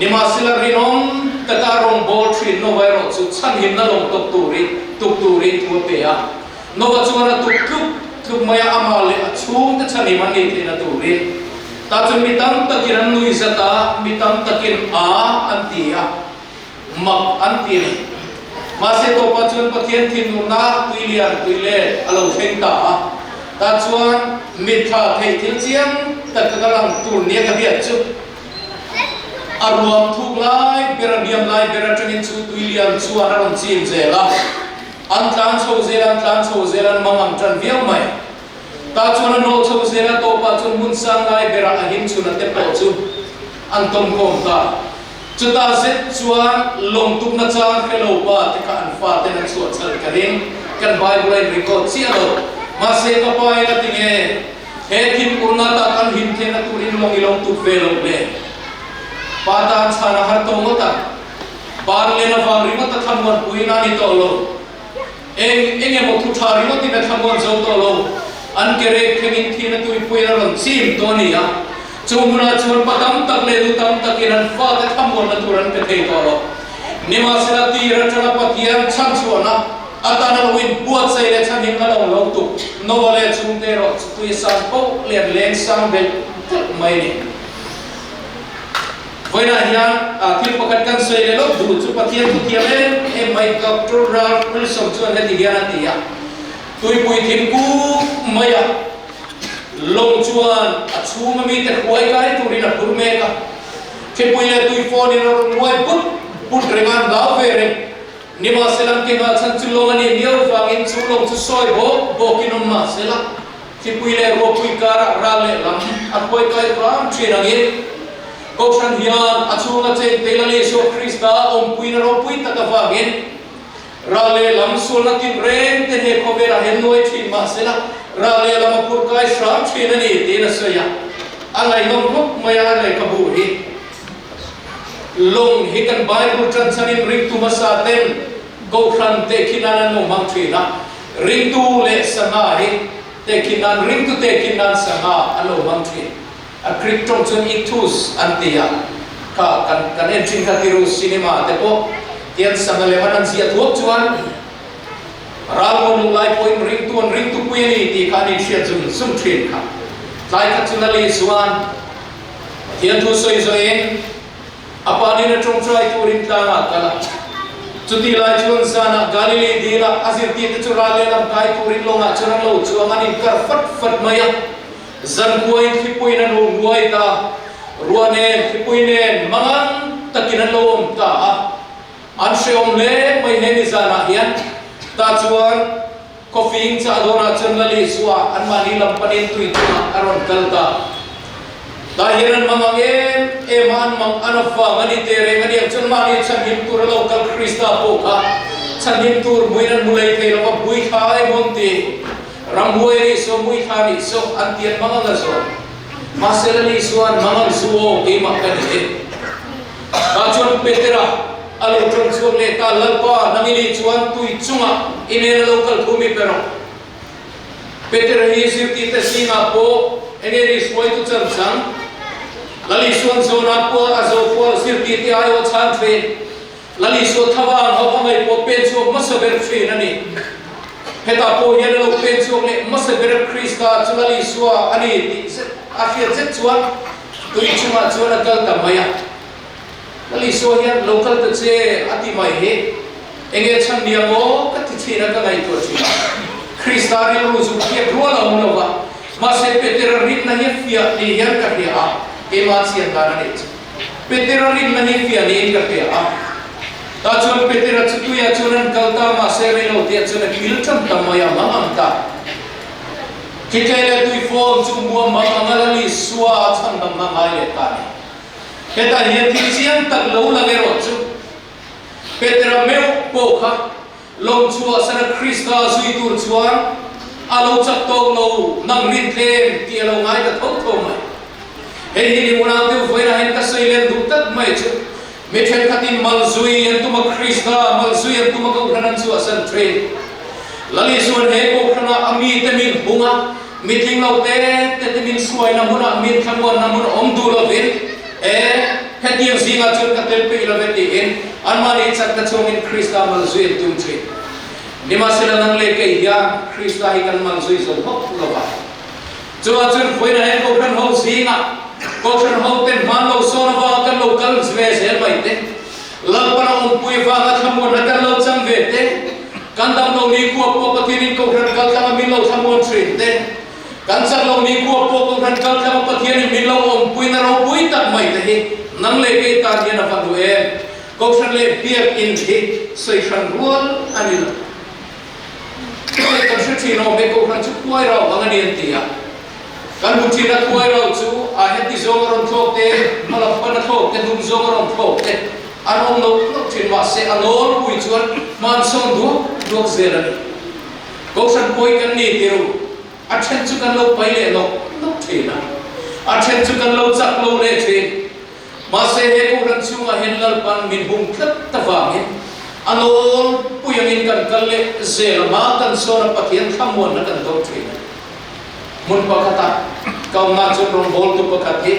Nimahsela rinawm taka a rawn bawl thin Nova erawh chu chhanhimna lawng tawk turin tuk turin thu a pe a. Nova chuan a tuk tluk tluk mai a, amah leh a chhungte chhanhim an nih theihna turin. Tah chuan mi tam takin an nui zat a, mi tam takin a an ti a. Mak an ti a ni. Mahse tawpah chuan Pathian thinurna tui lian tui let a lo thleng ta a. Tah chuan mitthla theih thil chiang tak ka lang tur nia ka hriat chu a ruam thuk lai ber a hniam lai ber atangin chu tui lian chuan a rawn chim zel a. An tlan chho zel an tlan chho zel an mang ang tan viau mai. Tah chuan a nawh chho zel a tawpah chuan hmun sang lai berah a him chhun a te pawh chu an tawmkawm ta. Chutah zet chuan lawmtukna chang hre lo pa te kha an faten an chhuah chhal ka ring. Kan Bible a in record chiah lo. Mahse ka pa in a ti nge, he thim urna tak an him theihna turin lawng i lawmtuk ve loh le. Pa tan chhan a har tawh ngawt ang. Bar len avang ringawt a thlamuan puiin a ni tawh lo. Eng eng emaw thu tha ringawtin a thlamuan zo tawh lo. An ke rek thlengin thihna tuipuiin a rawn chim tawh a ni a. Chu hmunah chuan pa tam tak leh nu tam takin an fate thlamuanna tur an pe thei tawh lo. Nimahsela tir atanga Pathian chhanchhuahna atana lo inbuatsaih leh chhanhimna lo lo tuk Noah leh chhungte erawh chu tui sang poh leh an leng sang belh belh mai a ni. Vawiinah hian thil pakhat kan sawi leh lawk duh chu Pathian thu thiam em em mai Doctor Ralph Wilson chuan heti hian a ti a, Tuipui thingkung maiah lawng chuan a chhunga mite hruai kai turin a phur mek a, thlipui leh tui phone in a rawn nguai but but reng a, an hlau ve reng. Nimahsela an ke nghah chhan chu lawng a nih miau vangin chu lawng chu sawi bawk bawkin awm mahsela thlipui leh ruahpui karah ral leh lam a hruai kai hram thin angin Kohhran hian a chhunga cheng Taylor Isua Krista awmpuina ropui tak avangin ral leh lam sualna tin reng te he khawvelah hian nuai thin mahsela ral leh lam a phur kai hram thin a ni tiin a sawi a, a ngaihnawm khawp mai a lehkhabu hi. Lawng hi kan Bible tan chhanin ringtu hmasa ten Kohhran tehkhin nan an lo hmang thin a, ringtu leh sangha hi tehkhin nan ringtu tehkhin nan sangha an lo hmang thin. A Greek tawng chuan ichthus an ti a, kha kan kan en thin kha tiru cinema te pawh tian sangha lem an han ziah thuak chuan ralmuan lung lai pawhin ringtu an ringtu pui a ni tih kha an inhriat zum zum thin kha. Tlai khat chu Nali chuan Pathian thu sawi zawhin a pa nena tawngtai turin tlangah a kal a. Chutih lai chuan zanah Galili dilah a zirtirte chu ral lehlam kai turin lawngah chuan an lo chuang an inkar fat fat mai a. Zankuain thlipui in an lo ruai ta, ruah nen thlipui nen mangan takin an lo awm ta a. An hrehawm hle mai he ni zanah hian. Tah chuan. Khawfing chah dawnah chuan Lali Isua anmahni lam panin tui chungah a rawn kal ta. Tah hian an mang ang em em a, an mang an avang a ni teh reng a niang chuan mahni chhanhim tur a lo kal Krista pawh kha chhanhim tur hmuin an hmu lei thei lo va, bui thla emaw an ti, ramhuai a nih saw, mui thla a nih saw an ti an mang ang a zawn. Mahse Lali Isua an mang ang zu aw keimah ka ni e. Tah chuan Petera a lo tawng chhuak leh ta, Lalpa, nang i nih chuan tui chungah i nen a lo kal thu mi pe rawh. Petera hi zirtirte zingah pawh enge ni hruaitu chan chang? Lal Isua'n Jonah pawh a zo kual zirtirte aiawh chhan thin. Lal Isua thlavang ho a ngaihpawh pen chhuak hmasa ber thin a ni. Hetah pawh hian a lo pen chhuak leh hmasa ber Krista chu Lal Isua a ni tih zet a hriat zet chuan Tui chungah chuan a kal ta mai a, Lal Isua hian lo kal ta che a ti mai hi enge chhan nia maw ka ti thin a ka ngaihtuah thin a. Krista rilru zu hriat rual a awm lo va, mahse Petera rinna hi fiah ni hian ka hria a, keimah chian dan a nih chu. Petera rinna hi fiah niin ka hria a. Tah chuan Petera chu tuiah chuan an kal ta, mahse reilo tih ah chuan a kil tan ta mai a, mang ang ta. Khitlei leh tuifawn chu muam mang anga Lal Isua a chhandamna ngai leh ta a ni. Hetah hian thil chiang tak lo lang erawh chu Petera meuh pawh kha lawm chhuah sana Krista zui tur chuan a lo chak tawk lo nang rin tlem tih a lo ngai ta tho tho mai. Hei hi ni unau deuh vawiinah hian ka sawi len duh tak mai chu mi thenkhatin mal zui an tum a Krista mal zui an tum a kohhran an chhuahsan thin. Lal Isuan he kohhranah a mite min hung a, mitling lo te te te min hruaina hmunah min thlamuanna hmun awm duh lovin e hetiang zingah chuan ka tel peih lo ve tiin anmahni chakna chungin Krista mal zui an tum thin. Nimahsela nang leh kei hian Krista hi kan mal zui zo hawk lo va. Chuvang chuan vawiinah hian Kohhran ho zingah Kohhran ho ten hman lo sawn avanga kan lo kal ve zel mai te, Lalpana awmpui avanga thlamuanna kan lo chang ve te, kan dam lo ni khua pawh Pathianin Kohhran kal tlanga min lo thlamuan thin te, kan chak lo ni khua pawh Kohhran kal tlanga Pathianin min lo awmpuina ropui tak mai te hi nang leh kei tan hian a va duh em? Kohhran leh Biakinn hi sawi hran rual a ni lo. Hei kan hre thin awm e, Kohhran chu khuai rau ang a ni an ti a. Kan hmu thin a, khuai rau chu a heti zawng a rawn thlawk te, hma lam pan a thlawk te, hnung zawng a rawn thlawk te an awm lo hlauh thin mahse a nawlpui chuan hman sawn duak duak zel a ni. Kohhran pawi kan ni ti ru, a then chu kan lo pai leh lawk lawk thin a, a then chu kan lo chak lo leh thin. Mahse he Kohhran chhungah hian Lalpan min hung tlat avangin a nawl pui angin kan kal leh zel a, hma kan sawn a, Pathian thlamuanna kan do thin a. Hmun pakhata ka awmna chuan rawngbawltu pakhat hi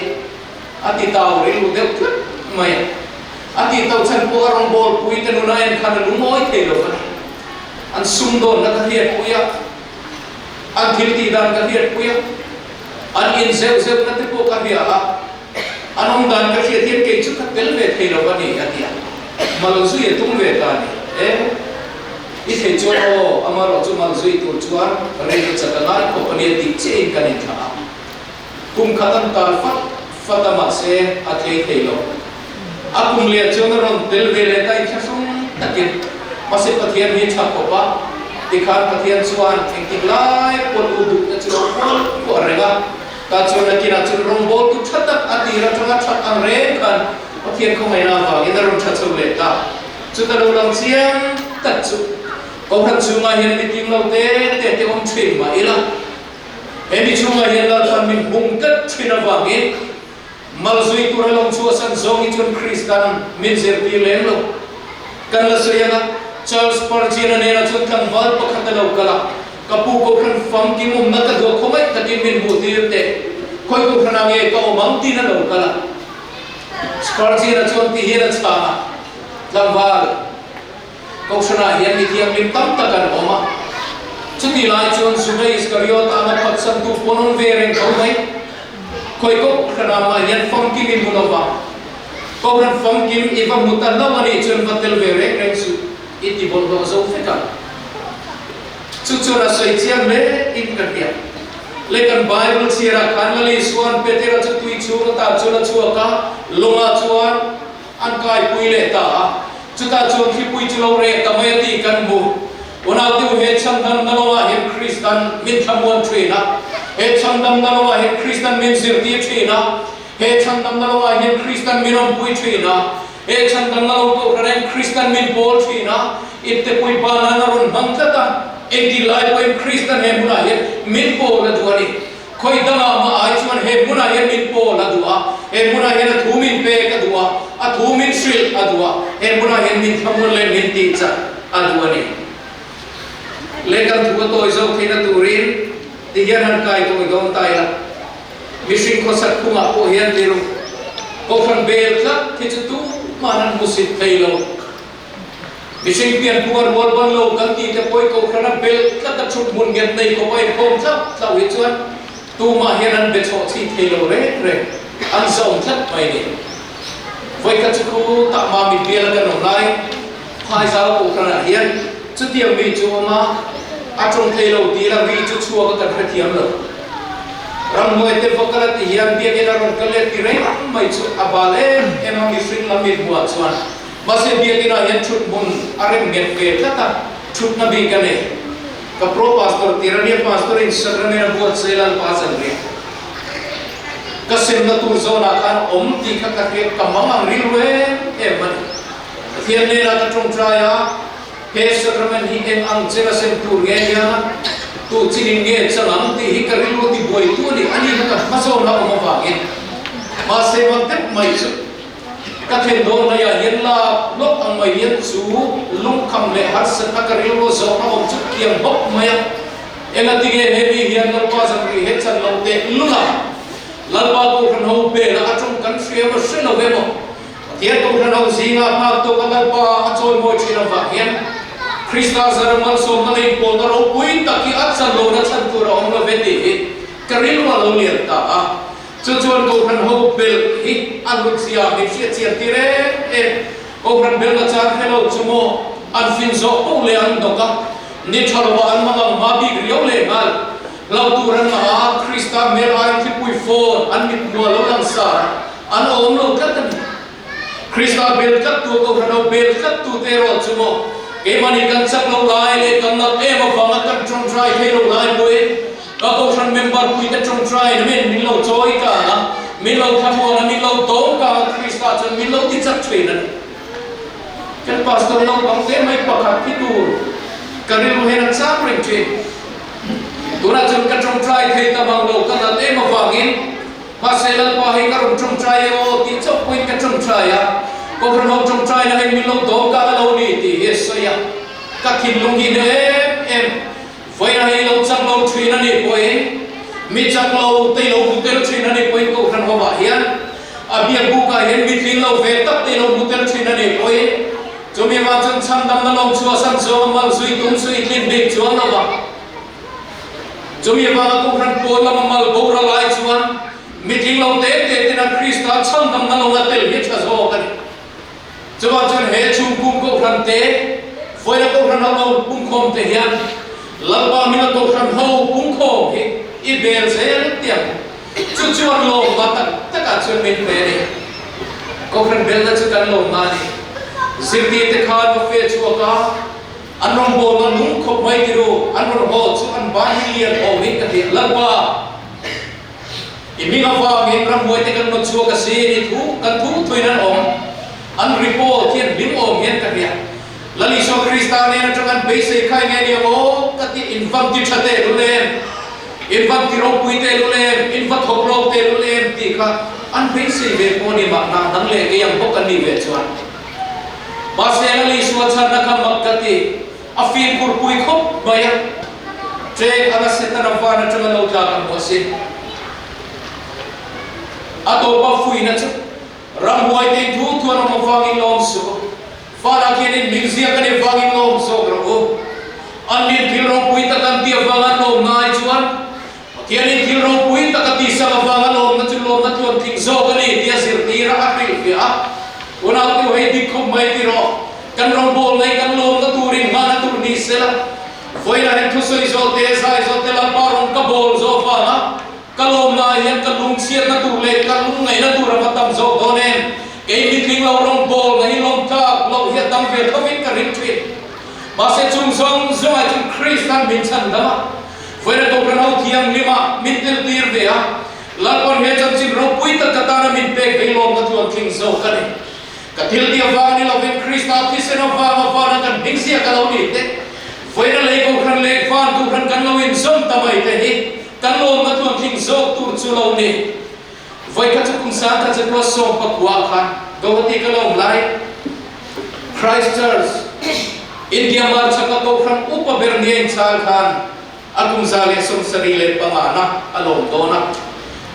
a ti tau rilru deuh tlat mai a. A tih tauh chhan pawh a rawngbawlpui te nuna en khan a lungawi thei lo a ni. An sumdawnna ka hriatpui a, an thil tih dan ka hriatpui a, an in zeuh zeuhna te pawh ka hria a. An awm dan ka hriat hian kei chu ka tel ve thei lo a ni, a ti a. Mal zui a tum ve ta a ni. E, i thei chuan aw, amarawh chu mal zui tur chuan rei chak a ngai khawp a nia tih chiahin kan inthlah a. Kum khat an tal fat fat a mahse a tlei thei lo. A kum leh chuan a rawn tel ve leh ta inthlahrung takin. Mahse Pathian hi tha khawp a, tikhan Pathian chuan engtik lai pawn u duhna chu lo kual kuah reng a. Tah chuan nakinah chuan rawngbawltu tha tak a tir atanga that ang reng khan Pathian khawngaihna avangin a rawn tha chho leh ta. Chuta lo lang chiang tak chu Kohhran chhungah hian mitling lo te te te awm thin mah ila, he mi chhungah hian Lalpan min hung tlat thin avangin malzui tura lawng chhuahsan zawng hi chuan Kristan min zirtir lem lo. Kan la sawi anga Charles Spurgeon-a nena chuan tlangval pakhat a lo kal a. Ka pu Kohhran famkim awmna ka duah khawngaih takin min hmuh tir teh. Khawi Kohhranah nge ka awm ang tiin a lo kal a. Spurgeon-a chuan ti hian a chhang a, Tlangval, Kohhranah hian mi thianghlim tam tak an awm a. Chutih lai chuan Juda Iskariot anga phatsantu pawn awm ve reng tho mai. Khawi Kohhranah mah hian famkim i hmu lo va. Kohhran famkim i va hmu ta hlauh a nih chuan va tel ve reng reng suh. I ti bawlhhlawh zo vek ang. Chu chuan a sawi chiang hle in ka hria. Le kan Bible chhiarah khan Lal Isua'n Petera chu tui chhung atan chuan a chhuak a, lawngah chuan an kaipui leh ta a. Chutah chuan thlipui chu lo reh ta mai a tih kan hmu. Unaute u he chhandamna lawngah hian Kristan min thlamuan thin a, he chhandamna lawngah hian Kristan min zirtir thin a, he chhandamna lawngah hian Kristan min awmpui thin a, he chhandamna lo kohhran hian Kristan min pawl thin a, iptepui pa nan a rawn hmang tlat a, engti lai pawhin Kristan he hmunah hian min pawl a duh a ni. Khawi dangah mah ai chuan he hmunah hian min pawl a duh a, he hmunah hian a thu min pek a duh a, a thu min hrilh a duh a, he hmunah hian min thlamuan leh min tih chak a duh a ni. Le kan thu a tawi zawk theihna turin ti hian han kai tawi dawn ta ila, mihring khawsat phungah pawh hian tiru Kohhran bel tlat hi chu tumah an hmusit thei lo. Mihring pian phunga rual ban lo kan tih te pawh Kohhran a belh tlat a thut hmun nghet nei khawp a inkhawm tlauh tlauh hi chuan tumah hian an be chhawh chhi thei lo reng reng, an zawm tlat mai ni. Vawikhat chu khu tah mah mi bial a kan awm lai Phaizau Kohhranah hian chutiang mi chu awm a, a tawng thei lo tih la ri chu chhuak a kan hrethiam lo. Ramhnuai te va kal a ti hian biakinn a rawn kal let ti reng mai chu a bal em em a mihring lam mithmuah chuan Mahse biakinah hian thut hmun a rem nghet ve tlat a, thutna bik a nei. Ka pro pastor tir a nia, pastor in sacrament a buatsaih Lalpa zan riah. Ka semna tur zawnah khan awm tih kha ka hriat ka mang ang rilru em em a ni. Pathian hnenah ka tawngtai a, he sacrament hi eng ang chen a sem tur nge nia, tu chin in nge chang ang tih hi ka rilru ti buaitu a ni, ani kha ka hma zawn a awm avangin. Mahse mang deuh mai chu. Ka thlen dawn laiah hian lak lawk ang mai hian chu lungkham leh harsatna ka rilru zawhna awm chu kiang bawk mai a. Engatinge he mi hian Lalpa zan ri he chan lo teh lul a? Lalpa Kohhran ho bela a tawng kan hria emaw hre lo emaw? Pathian Kohhran ho zinga phak tawka Lalpa a chawimawi thin avang hian Krista zara malsawmna leh inpawlna ropui tak hi a chan lohna chhan tur a awm lo ve tih hi ka rilru a lo lian ta a. Chu chuan Kohhran ho belh hi a hlutzia min hriat chian tir em em. Kohhran belhna chan hre lo chu maw an fin zawh poh leh an dawk a, ni tha lova an mang ang hma bik riau leh nghal. Hlau tur an ngah a, Krista hmel aiin thlipui fawn an mit hmuah lo lang sar a, an awm lo tlat a ni. Krista bel tlattu Kohhran ho bel tlattu te erawh chu maw keimahni kan chak lo lai leh kan nat em avanga kan tawngtai thei lo lai pawhin ka Kohhran member puite tawngtaiin min min lo chawi kang a, min lo thlamuan a, min lo dawm kang a, Krista chuan min lo ti chak thin a ni. Kan pastor naupang te mai pakhat thi tur ka rilru hian a chang reng thin. Tunah chuan ka tawngtai thei ta mang lo ka nat em avangin Mahse Lalpa hei ka rawn tawngtai e aw tih chauh pawhin ka tawngtai a, Kohhran ho tawngtaina hei min lo dawm kang a lo ni tih hi a sawi a, ka thinlung hi hne em em. Vawiin hei lo chak lo thin a nih pawhin, mi chak lo te lo hmu tel thin a nih pawhin Kohhran ho ah hian a biak bukah hian mi tling lo ve tak te lo hmu tel thin a nih pawhin chumi vang chuan chhandamna lawm chhuahsan zawng a mal zui tum chu i tlin bik chuang lo vang. Chumi avanga Kohhran pawl lama mal boral ai chuan mitling lo te te ten a Krista chhandamna lo la tel hi tha zawk a ni. Chuvang chuan he chhungkung Kohhran te, vawiina Kohhran ho lo pungkhawm te hian Lalpa mila Kohhran ho pungkhawm hi i bel zel tiang chu chuan lawmma tak takah chuan min pe a ni. Kohhran belna chu kan lawmna a ni. Zirtirte khan va fe chhuak a. An rawngbawlna lung khawp mai ti ru, an rawn haw chu an ban hi lian awm in ka ti. Lalpa, i hming avangin ramhuai te kan rawn chhuak a si, ni thu kan thu thuin an awm, an report hian hlim awm hian ka hria. Lal Isua Krista nen atang an beisei khai nge ni ang aw ka ti, in van ti tha teh lul em, in van ti ropui teh lul em, in va thawk lawk teh lul em tih kha an beisei ve pawh a ni mahna, nang leh kei ang bawk an nih ve chuan. Mahse Lal Isua chhanna kha mak ka ti, a fimkhur pui khawp mai a, ṭek anga Setana van aṭanga lo tlak ang maw si? A tawpa fuihna chu ramhuai te in thu thuan awm avangin lawm suh u, vanah khian in hming ziak a nih vangin lawm zawk rawh u. An nin thil ropui tak an tih avanga an lawmna ai chuan Pathianin thil ropui tak a tihsak avanga lawmna chu lawmna tluan tling zawk a ni tia zirtir a hrilhfiah a. Unau tu hei dik khawp mai ti rawh, kan rawngbawlna hi kan lawmna turin hmana tur ni sela, vawiinah hian thusawi zawh te, zai zawh te Lalpa rawn ka bawl zawh avanga ka lawmna ah hian ka lungchhiatna tur leh ka lungngaihna tur a va tam zawk dawn em? Kei mitling lo rawngbawlna hi lawmtlak loh hi a tam ve thovin ka ring thin. Mahse chung zawng zawngah chuan Kristan min chhan dam a, vawiina Kohhran ho thianghlima min tel tir ve a, Lalpawn he chanchin ropui tak ka tana min pek vei lawmna tluan tling zawk a ni. Ka thil ti avang ni lovin Krista thisen avang avana kan hming ziak a lo ni te, vawiina lei Kohhran leh van Kohhran kan lo inzawm ta mai te hi kan lawmna tluan tling zawk tur chu lo ni. Vawikhat chu kum sang khat zakua sawm pakua khan Guwahati ka lo awm lai Christ Church, India hmarchhaka Kohhran upa ber nia inchhal khan a kum 175 na a lawm dawn a.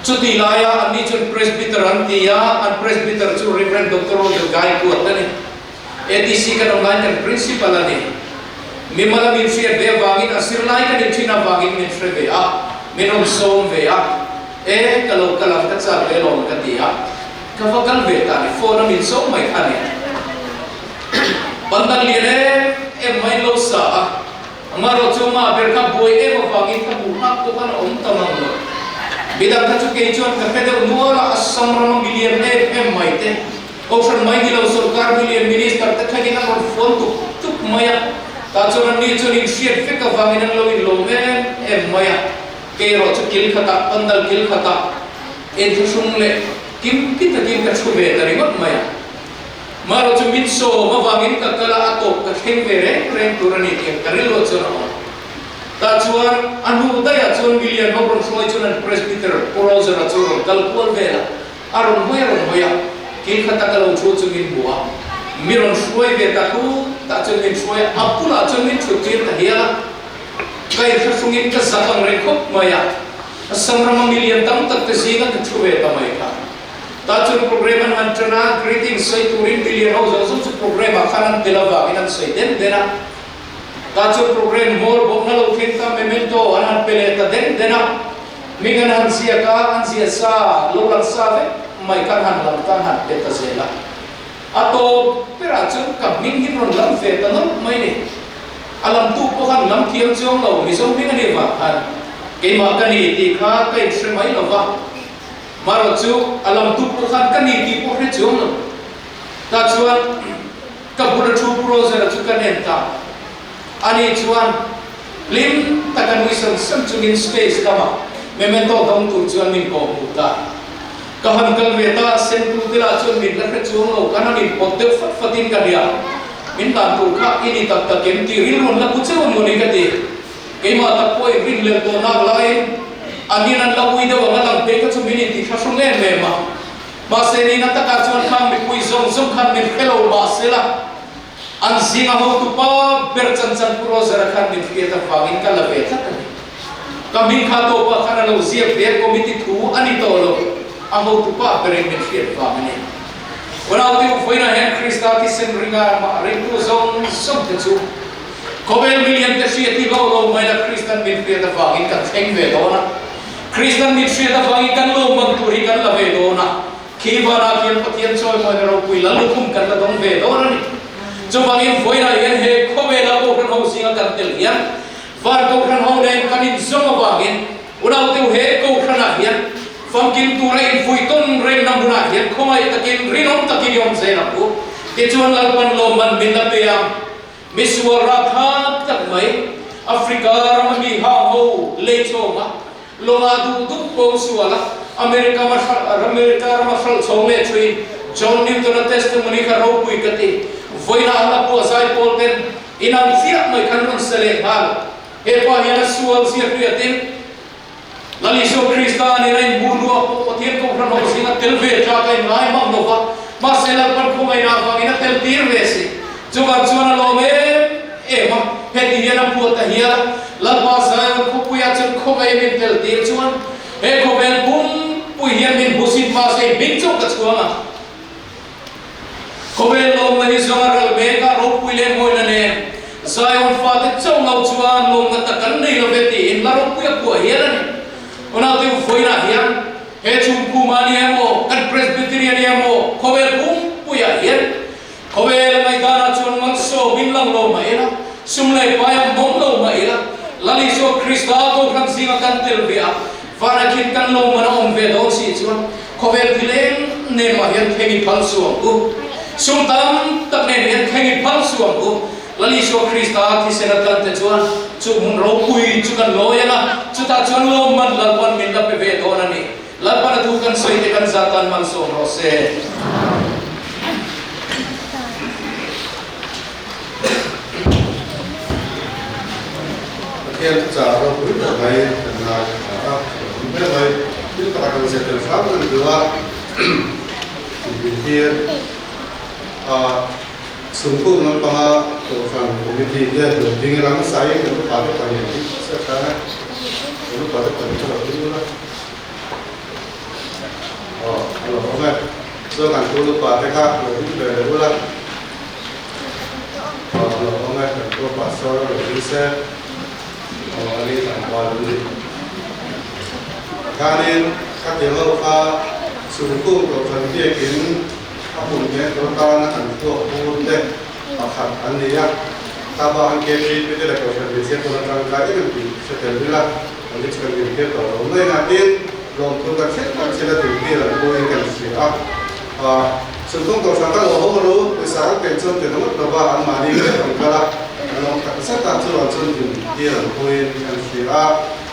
Chuti laia anni chuan Presbyter an ti a, an Presbyter chu Rev. Doctor Roger Gaikuat a ni. ATC kan awm laiin kan Principal a ni. Mimala min hriat ve avangin a zirlai kan inthin avangin min hre ve a, min rawn sawm ve a. E, ka lo kal ang, ka chak ve alawm ka ti a, ka va kal ve ta ni, phone a min sawm mai kha ni. Pandal lian em em mai lo sa a, amaherawh chu amah ber kha buai em avangin ka hmuh nghak pawh khan a awm ta mang lo. Midang kha chu kei chuan ka hre deuh nual a, Assam rama milian em em mai te, Kohhran mai ni lo sorkar milian minister te thlengin an rawn phone tuk tuk mai a, tah chuan anni chuan inhriat vek avangin an lo inlawm em em mai a. Kei erawh chu kil khatah, pandal kil khatah inthlahrung leh kim ki takin ka thu ve ta ringawt mai a. Marawh chu min sawm avangin ka kal a, a tawp ka thleng ve reng reng tur a ni tih ang ka rilruah chuan a awm. Tah chuan a hnu daihah chuan milian ho rawn hruai chuan an Presbyter Pu Roger-a chu rawn kal kual vel a, a rawn hawi a rawn hawi a, kil khata ka lo thu chu min hmu a, mi rawn hruai ve ta thu tah chuan min hruai a, a bulah chuan min thut tir ta hial a. Ka inthlahrungin ka zak ang reng khawp mai a, Assam rama milian tam tak te zinga ka thu ve ta mai kha. Tah chuan program an han tan a, greetings sawi turin milian ho zawng zawng chu program ah khan an tel avangin an sawi den den a. Tah chuan program hmawr bawkna lo thleng ta memento an han pe leh ta den den a, hming an han ziak a, an ziah sa lo lang sa vek mai khan han lam ta an han pe ta zel a. A tawp berah chuan ka hming hi rawn lam ve ta nawlh mai ni. A lamtu pawh khan lam thiam chuang lo, Mizo hming a nih vang khan keimah ka ni tih kha ka inhre mai lo va. Marawh chu a lamtu pawh khan ka ni tih pawh hre chuang lo. Tah chuan ka bula thu Pu Roger-a chu ka nen ta. Ani chuan hlim taka nui sam sam chungin stage lamah memento dawng tur chuan min kawhhmuh ta. Ka han kal ve ta, Sentu te lah chuan min la hre chuang lo, kan han inpawt deuh fat fatin ka nia. Min dan tur kha i ni tak tak em tih rilru an la pu cheu a mawni ka ti. Keimah tak pawh in rin lel tawh nak laiin an in an la ui deuh ang a lang phei kha chu min inti tha hrung em em a. Mahse nihna takah chuan khang mipui zawng zawng khan min hre lo mahsela an zinga hotupa ber chan chan Pu Roger-a khan min hriat avangin ka la ve tlat a ni. Ka hming kha tawpah khan a lo ziak ve a, committee thu a ni tawh lo, a hotupa berin min hriat vang a ni. Unau te ufainah hian Krista thisen ringa mah ringtu zawng zawng te chu khawvel milian te hriat hi lo lo mai la Kristan min hriat avangin kan thleng ve dawn a, Kristan min hriat avangin kan lo man tur hi kan la ve dawn a, khi vanah khian Pathian chawimawina ropui la lukhum kan la dawng ve dawn a ni. Chuvangin vawiinah hian he khawvela Kohhran ho zinga kan tel hian Van Kohhran ho nen kan inzawm avangin unau deuh he Kohhranah hian famkim tura infuihtawn remna hmunah hian khawngaih takin rinawm takin i awm zel ang u. Tichuan Lalpan lawmman min la pe ang. Misual ralthlak tak mai Africa rama mi hang ho lei chhawng a, lawngah duh duh pawng sual a, America America rama hralh chhawng leh thuin John Newton-a testimony kha ropui ka ti. Vawiinah an la puah zai pawl ten In ang chiah mai khan rawn se leh nghal. He pa hian a sual ziak riatin Lal Isua Krista nen a inhmuh hnuah pawh Pathian Kohhran ho zinga tel ve tlak a inngai mang lo va, mahse Lalpan khawngaihna avangin a tel tir ve si. Chuvang chuan a lawm em em a, heti hian a phuah ta hial a, Lalpa Zion khawpuiah chuan khawngaih min tel tir chuan he khawvel pumpui hian min hmusit mahse i hming chauh ka chhuang ang. Khawvel lawmna hi zawng a ral mek a, ropui leh mawina nen Zion fate chauh lo chuan lawmna tak kan nei lo ve tiin la ropui a phuah hial a ni. Unaute u vawiinah hian he chhungkhum ah ni emaw, kan Presbyterian ni emaw khawvel pumpuiah hian khawvel ngaihdanah chuan malsawm in lang lo mah ila, sum leh pai a mawm lo mah ila, Lal Isua Krista Kohhran zinga kan tel ve a, Vana khin kan lo man a awm ve dawn si chuan khawvel thil eng nen mah hian thleng i phal suang u. Sum tam tak nen hian thleng i phal suang u. Lal Isua Krista thisen a tlante chuan chu hmun ropui chu kan lawi ang a, chutah chuan lawmman Lalpan min la pe ve dawn a ni. Lalpan a thu kan sawi te kan zah tan malsawm rawh se. Pathian thuchah ropui tak mai kan ngai a, ropui hle mai. Thil pakhat kan zir tel hram kan duh a, intir a chhungkhung lampanga Kohhran Committee te lo ding ila hmasa in kan upa te pahnih an ding se tha e, kan upa te pahnih kha lo ding ula. Aw a lo awm e, chuan kan pu upa te kha lo ding ve leh ula. Aw a lo awm e, kan pu pastor a lo ding se. Aw a ni tlangval an ni. Tikhanin khatiang ho kha chhungkhung kohhran biakin a hmun leh tur atana kan thluak bur te pakhat an ni a. Kha bak an KTP te leh kohhran hmeichhia pawn atang kai em em tih hre tel ila an ni chu kan inhriat tawh lo mai a. Tin, lawmthu kan hriat tak chin a duhtir an pawhin kan hria a. Chhungkhung kohhran ka lo ho ru, pawisa kan pek chuan tel ngawt lova anmahni ngei an kal a, an lawm tak zet a, chuvang chuan duhtir an pawhin kan hria a.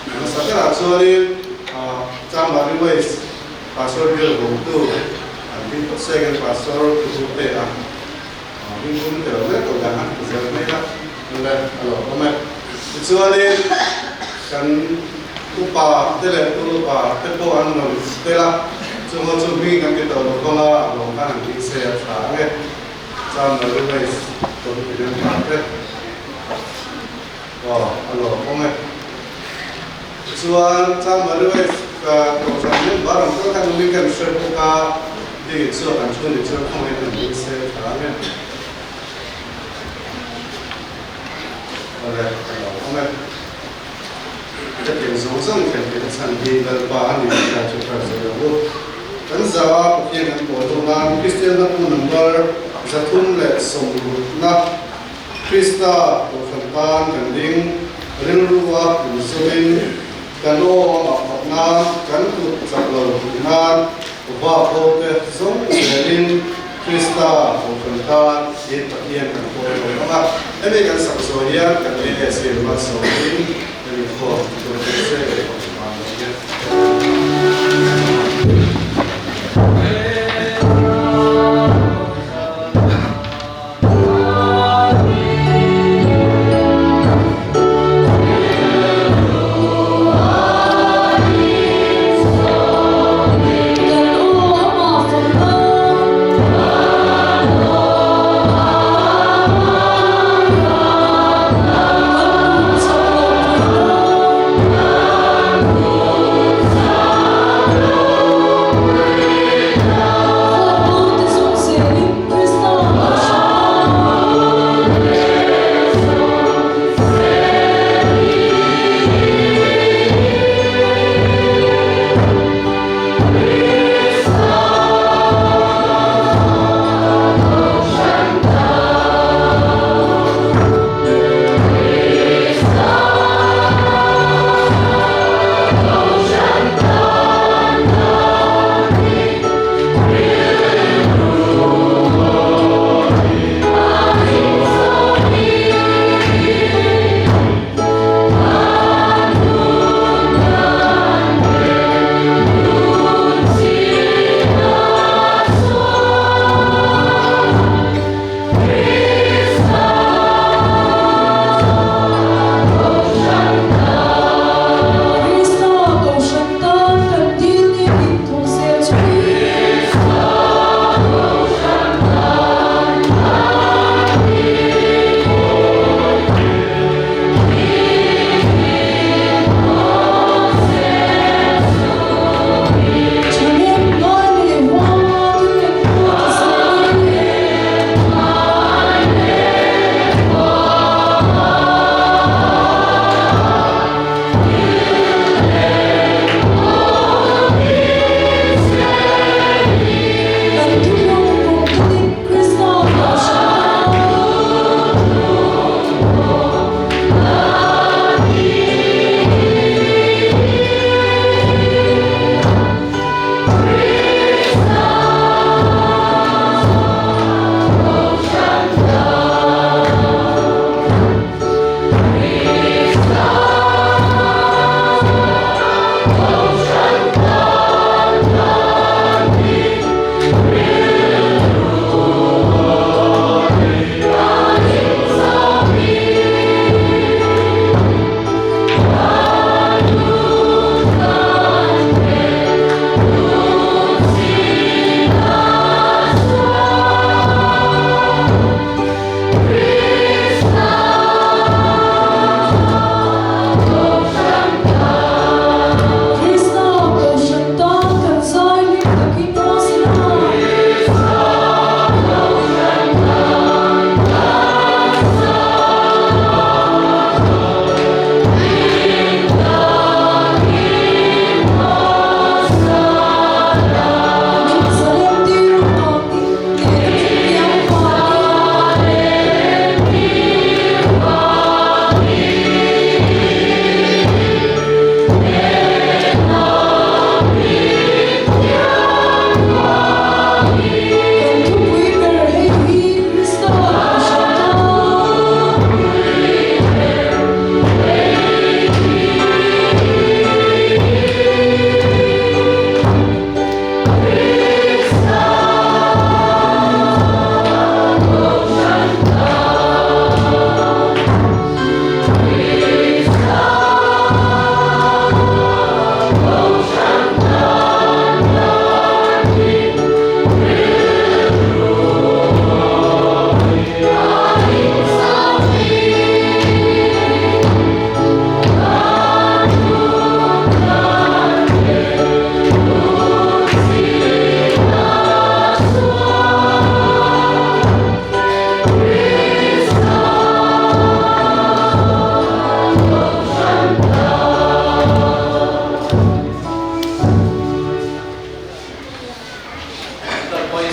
Hmasa berah chuanin Changmari West Pastor Bill Bawmtu an hming phawt se kan Pastor Pu Hu Te a hming pum tel mek lo dan han ti zel mai a, le a lo awm e. Tichuanin kan upa te leh pu upa te pawh an rawn tel a, chungaw chu hming kan ti tawh lo vang a, a lawm khan an hming se a tha ang e. Changmari West Committee member te. Aw, a lawm awm e. Tichuan, Changmari West Kohhran member ang pawh khan awmin kan hre bawk a, ding chu kan thu ni chuan khawngaih kan ding se tha ang e. Awle, a lawm awm e. Hetiang zawng zawng thlen theihna chhan hi Lalpa a ni tih kha chu hriat zel ang u. Kan za a Pathian kan pawl hnu nan Kristian hlapu number 360 na Krista Kohhran tan kan ding rilru a inzawmin kan aw a mah fak nan, kan kut chak lo tih nan va ho te zawng zelin Krista Kohhran tan in Pathian kan pawl lo ang a. Hemi kan sak zawh hian kan ASC malsawmin kan inkhawm tur tur se kan inkhawm tan dawn nia.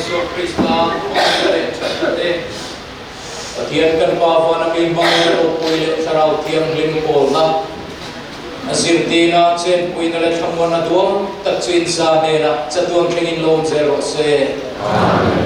Isua Krista hmangaihna leh thatna te, Pathian kan Pa vana mi hmangaihna ropui leh Thlarau Thianghlim pawlna, a zirtina, chenpuina leh thlamuanna duang tak chu inza hnenah chatuan thlengin lawm zel rawh se. Amen.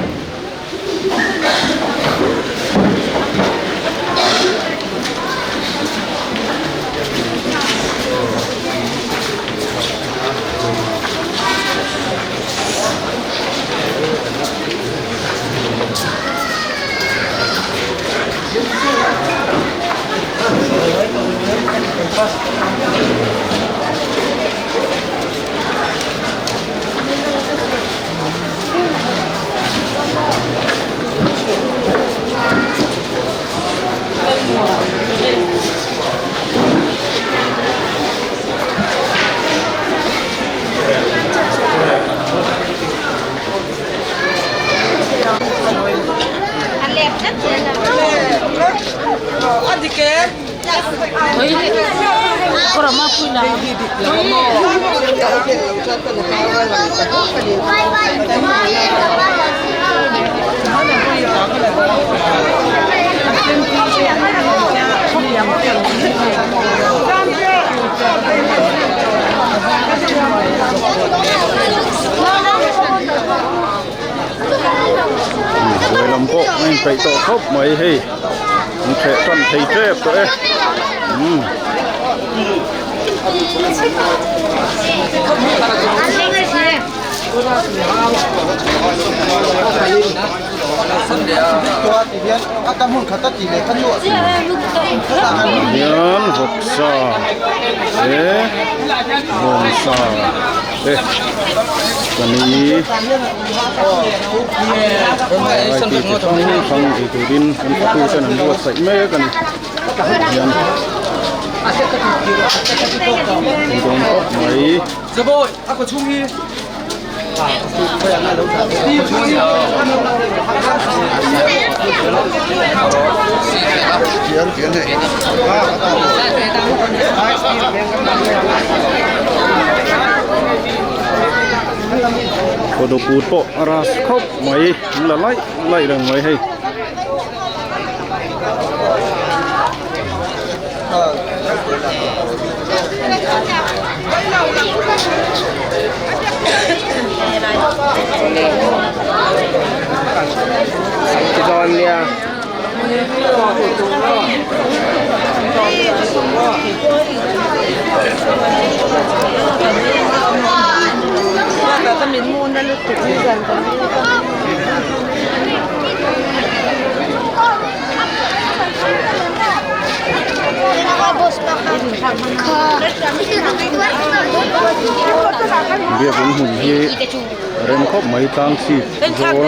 Lam pawh a inpeih tawh khawp mai hei an hreh tan thei tep tawh e umm. Hian vawksa te bawngsa te chani variety chi hrang hrang ei turin an fatu ten an buatsaih mek a ni hian an dawn khawp mai. Kawdawput pawh a ras khawp mai an la laih laih reng mai hei. Biakin hmun hi a rem khawp mai tlang chhip zawl.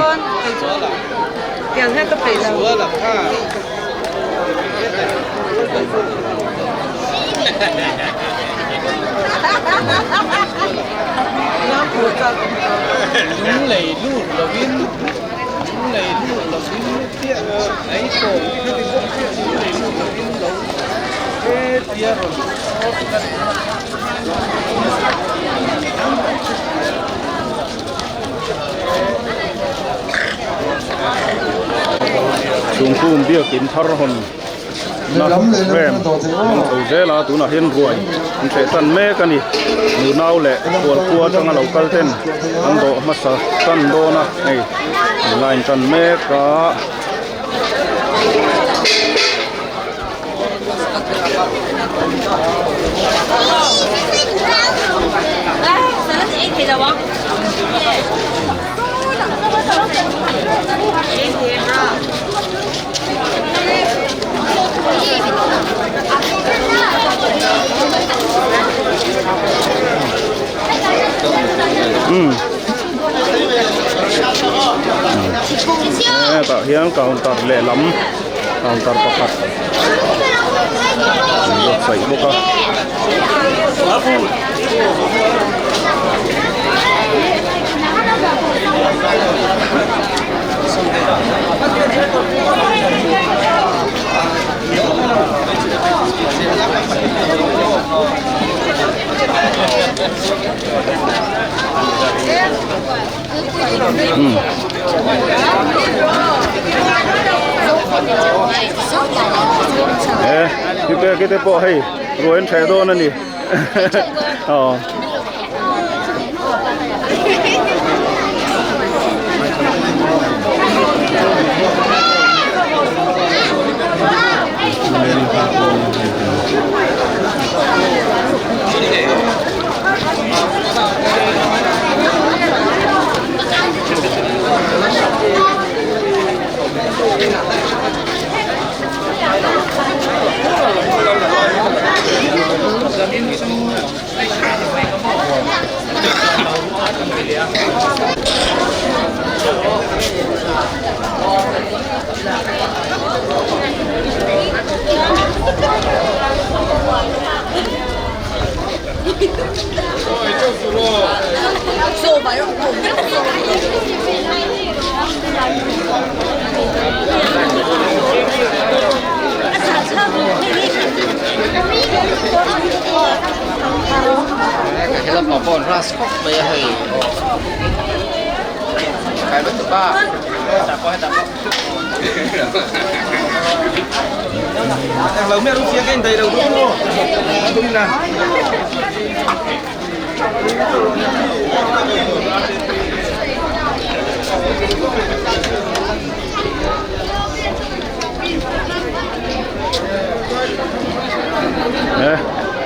Chhungkung biakin thar hawn na rem an chho zel a tunah hian ruai an hreh tan mek a ni nunau leh khualkhua atanga lo kal ten an dawh hmasa tan dawn a hei an line tan mek a. Hetah hian counter lehlam counter pakhat an buatsaih bawk a. Umm. E pi peki te pawh hei ruai an ṭheh dawn a ni aw.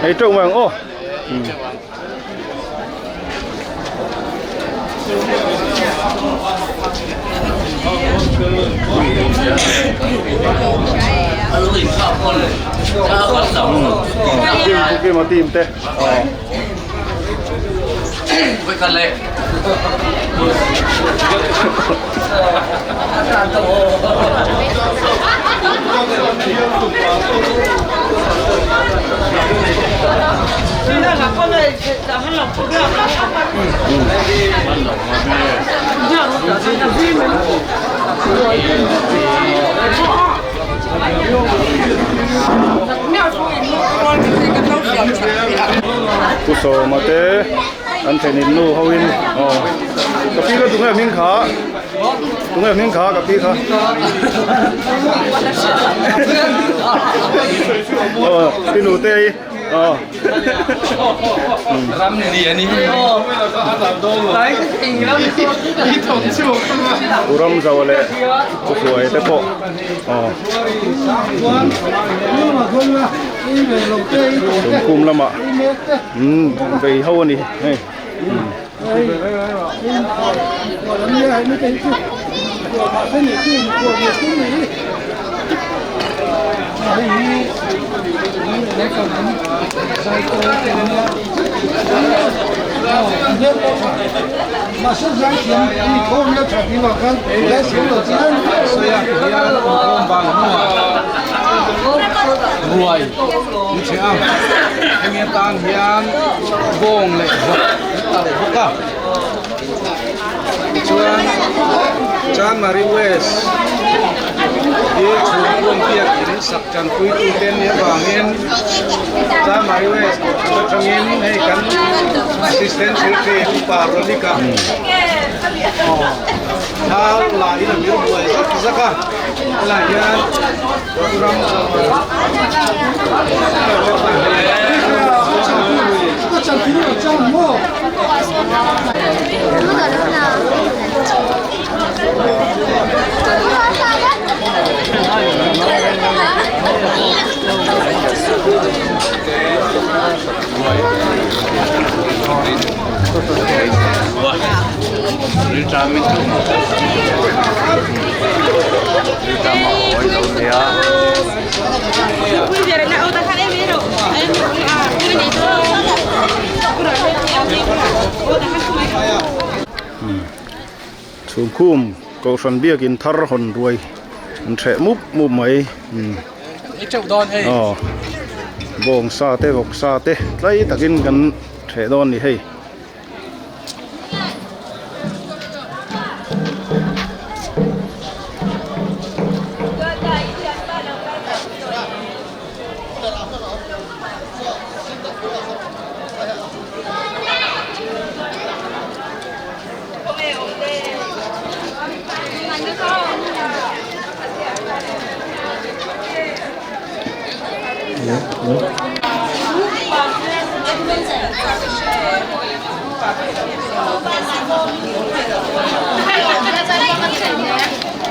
Hei teuh mai ang aw. Kim a team te. Pu Sawma te an thlenin nu ho in aw ka pi kha tunge hming kha tunge hming kha ka pi kha aw ti nu te hi aw Pu Ramzau leh Pu Hruai te pawh aw Tumkum lamah umm vei ho a ni hei Ruai an chhe a hemi atan hian bawng leh vawk an talh bawk a tichuan Chanmari West hi chhungkuang biak in sak tanpui tute an nih avangin Chanmari West atangin hei kan Assistant Secretary Upa Ronika thal la in a mir buai zak zak a helai hian ram Chhungkhum Kohhran biakin thar hawn ruai an hreh mup mup mai aw bawngsa te vawksa te tlai takin kan hreh dawn a ni hei.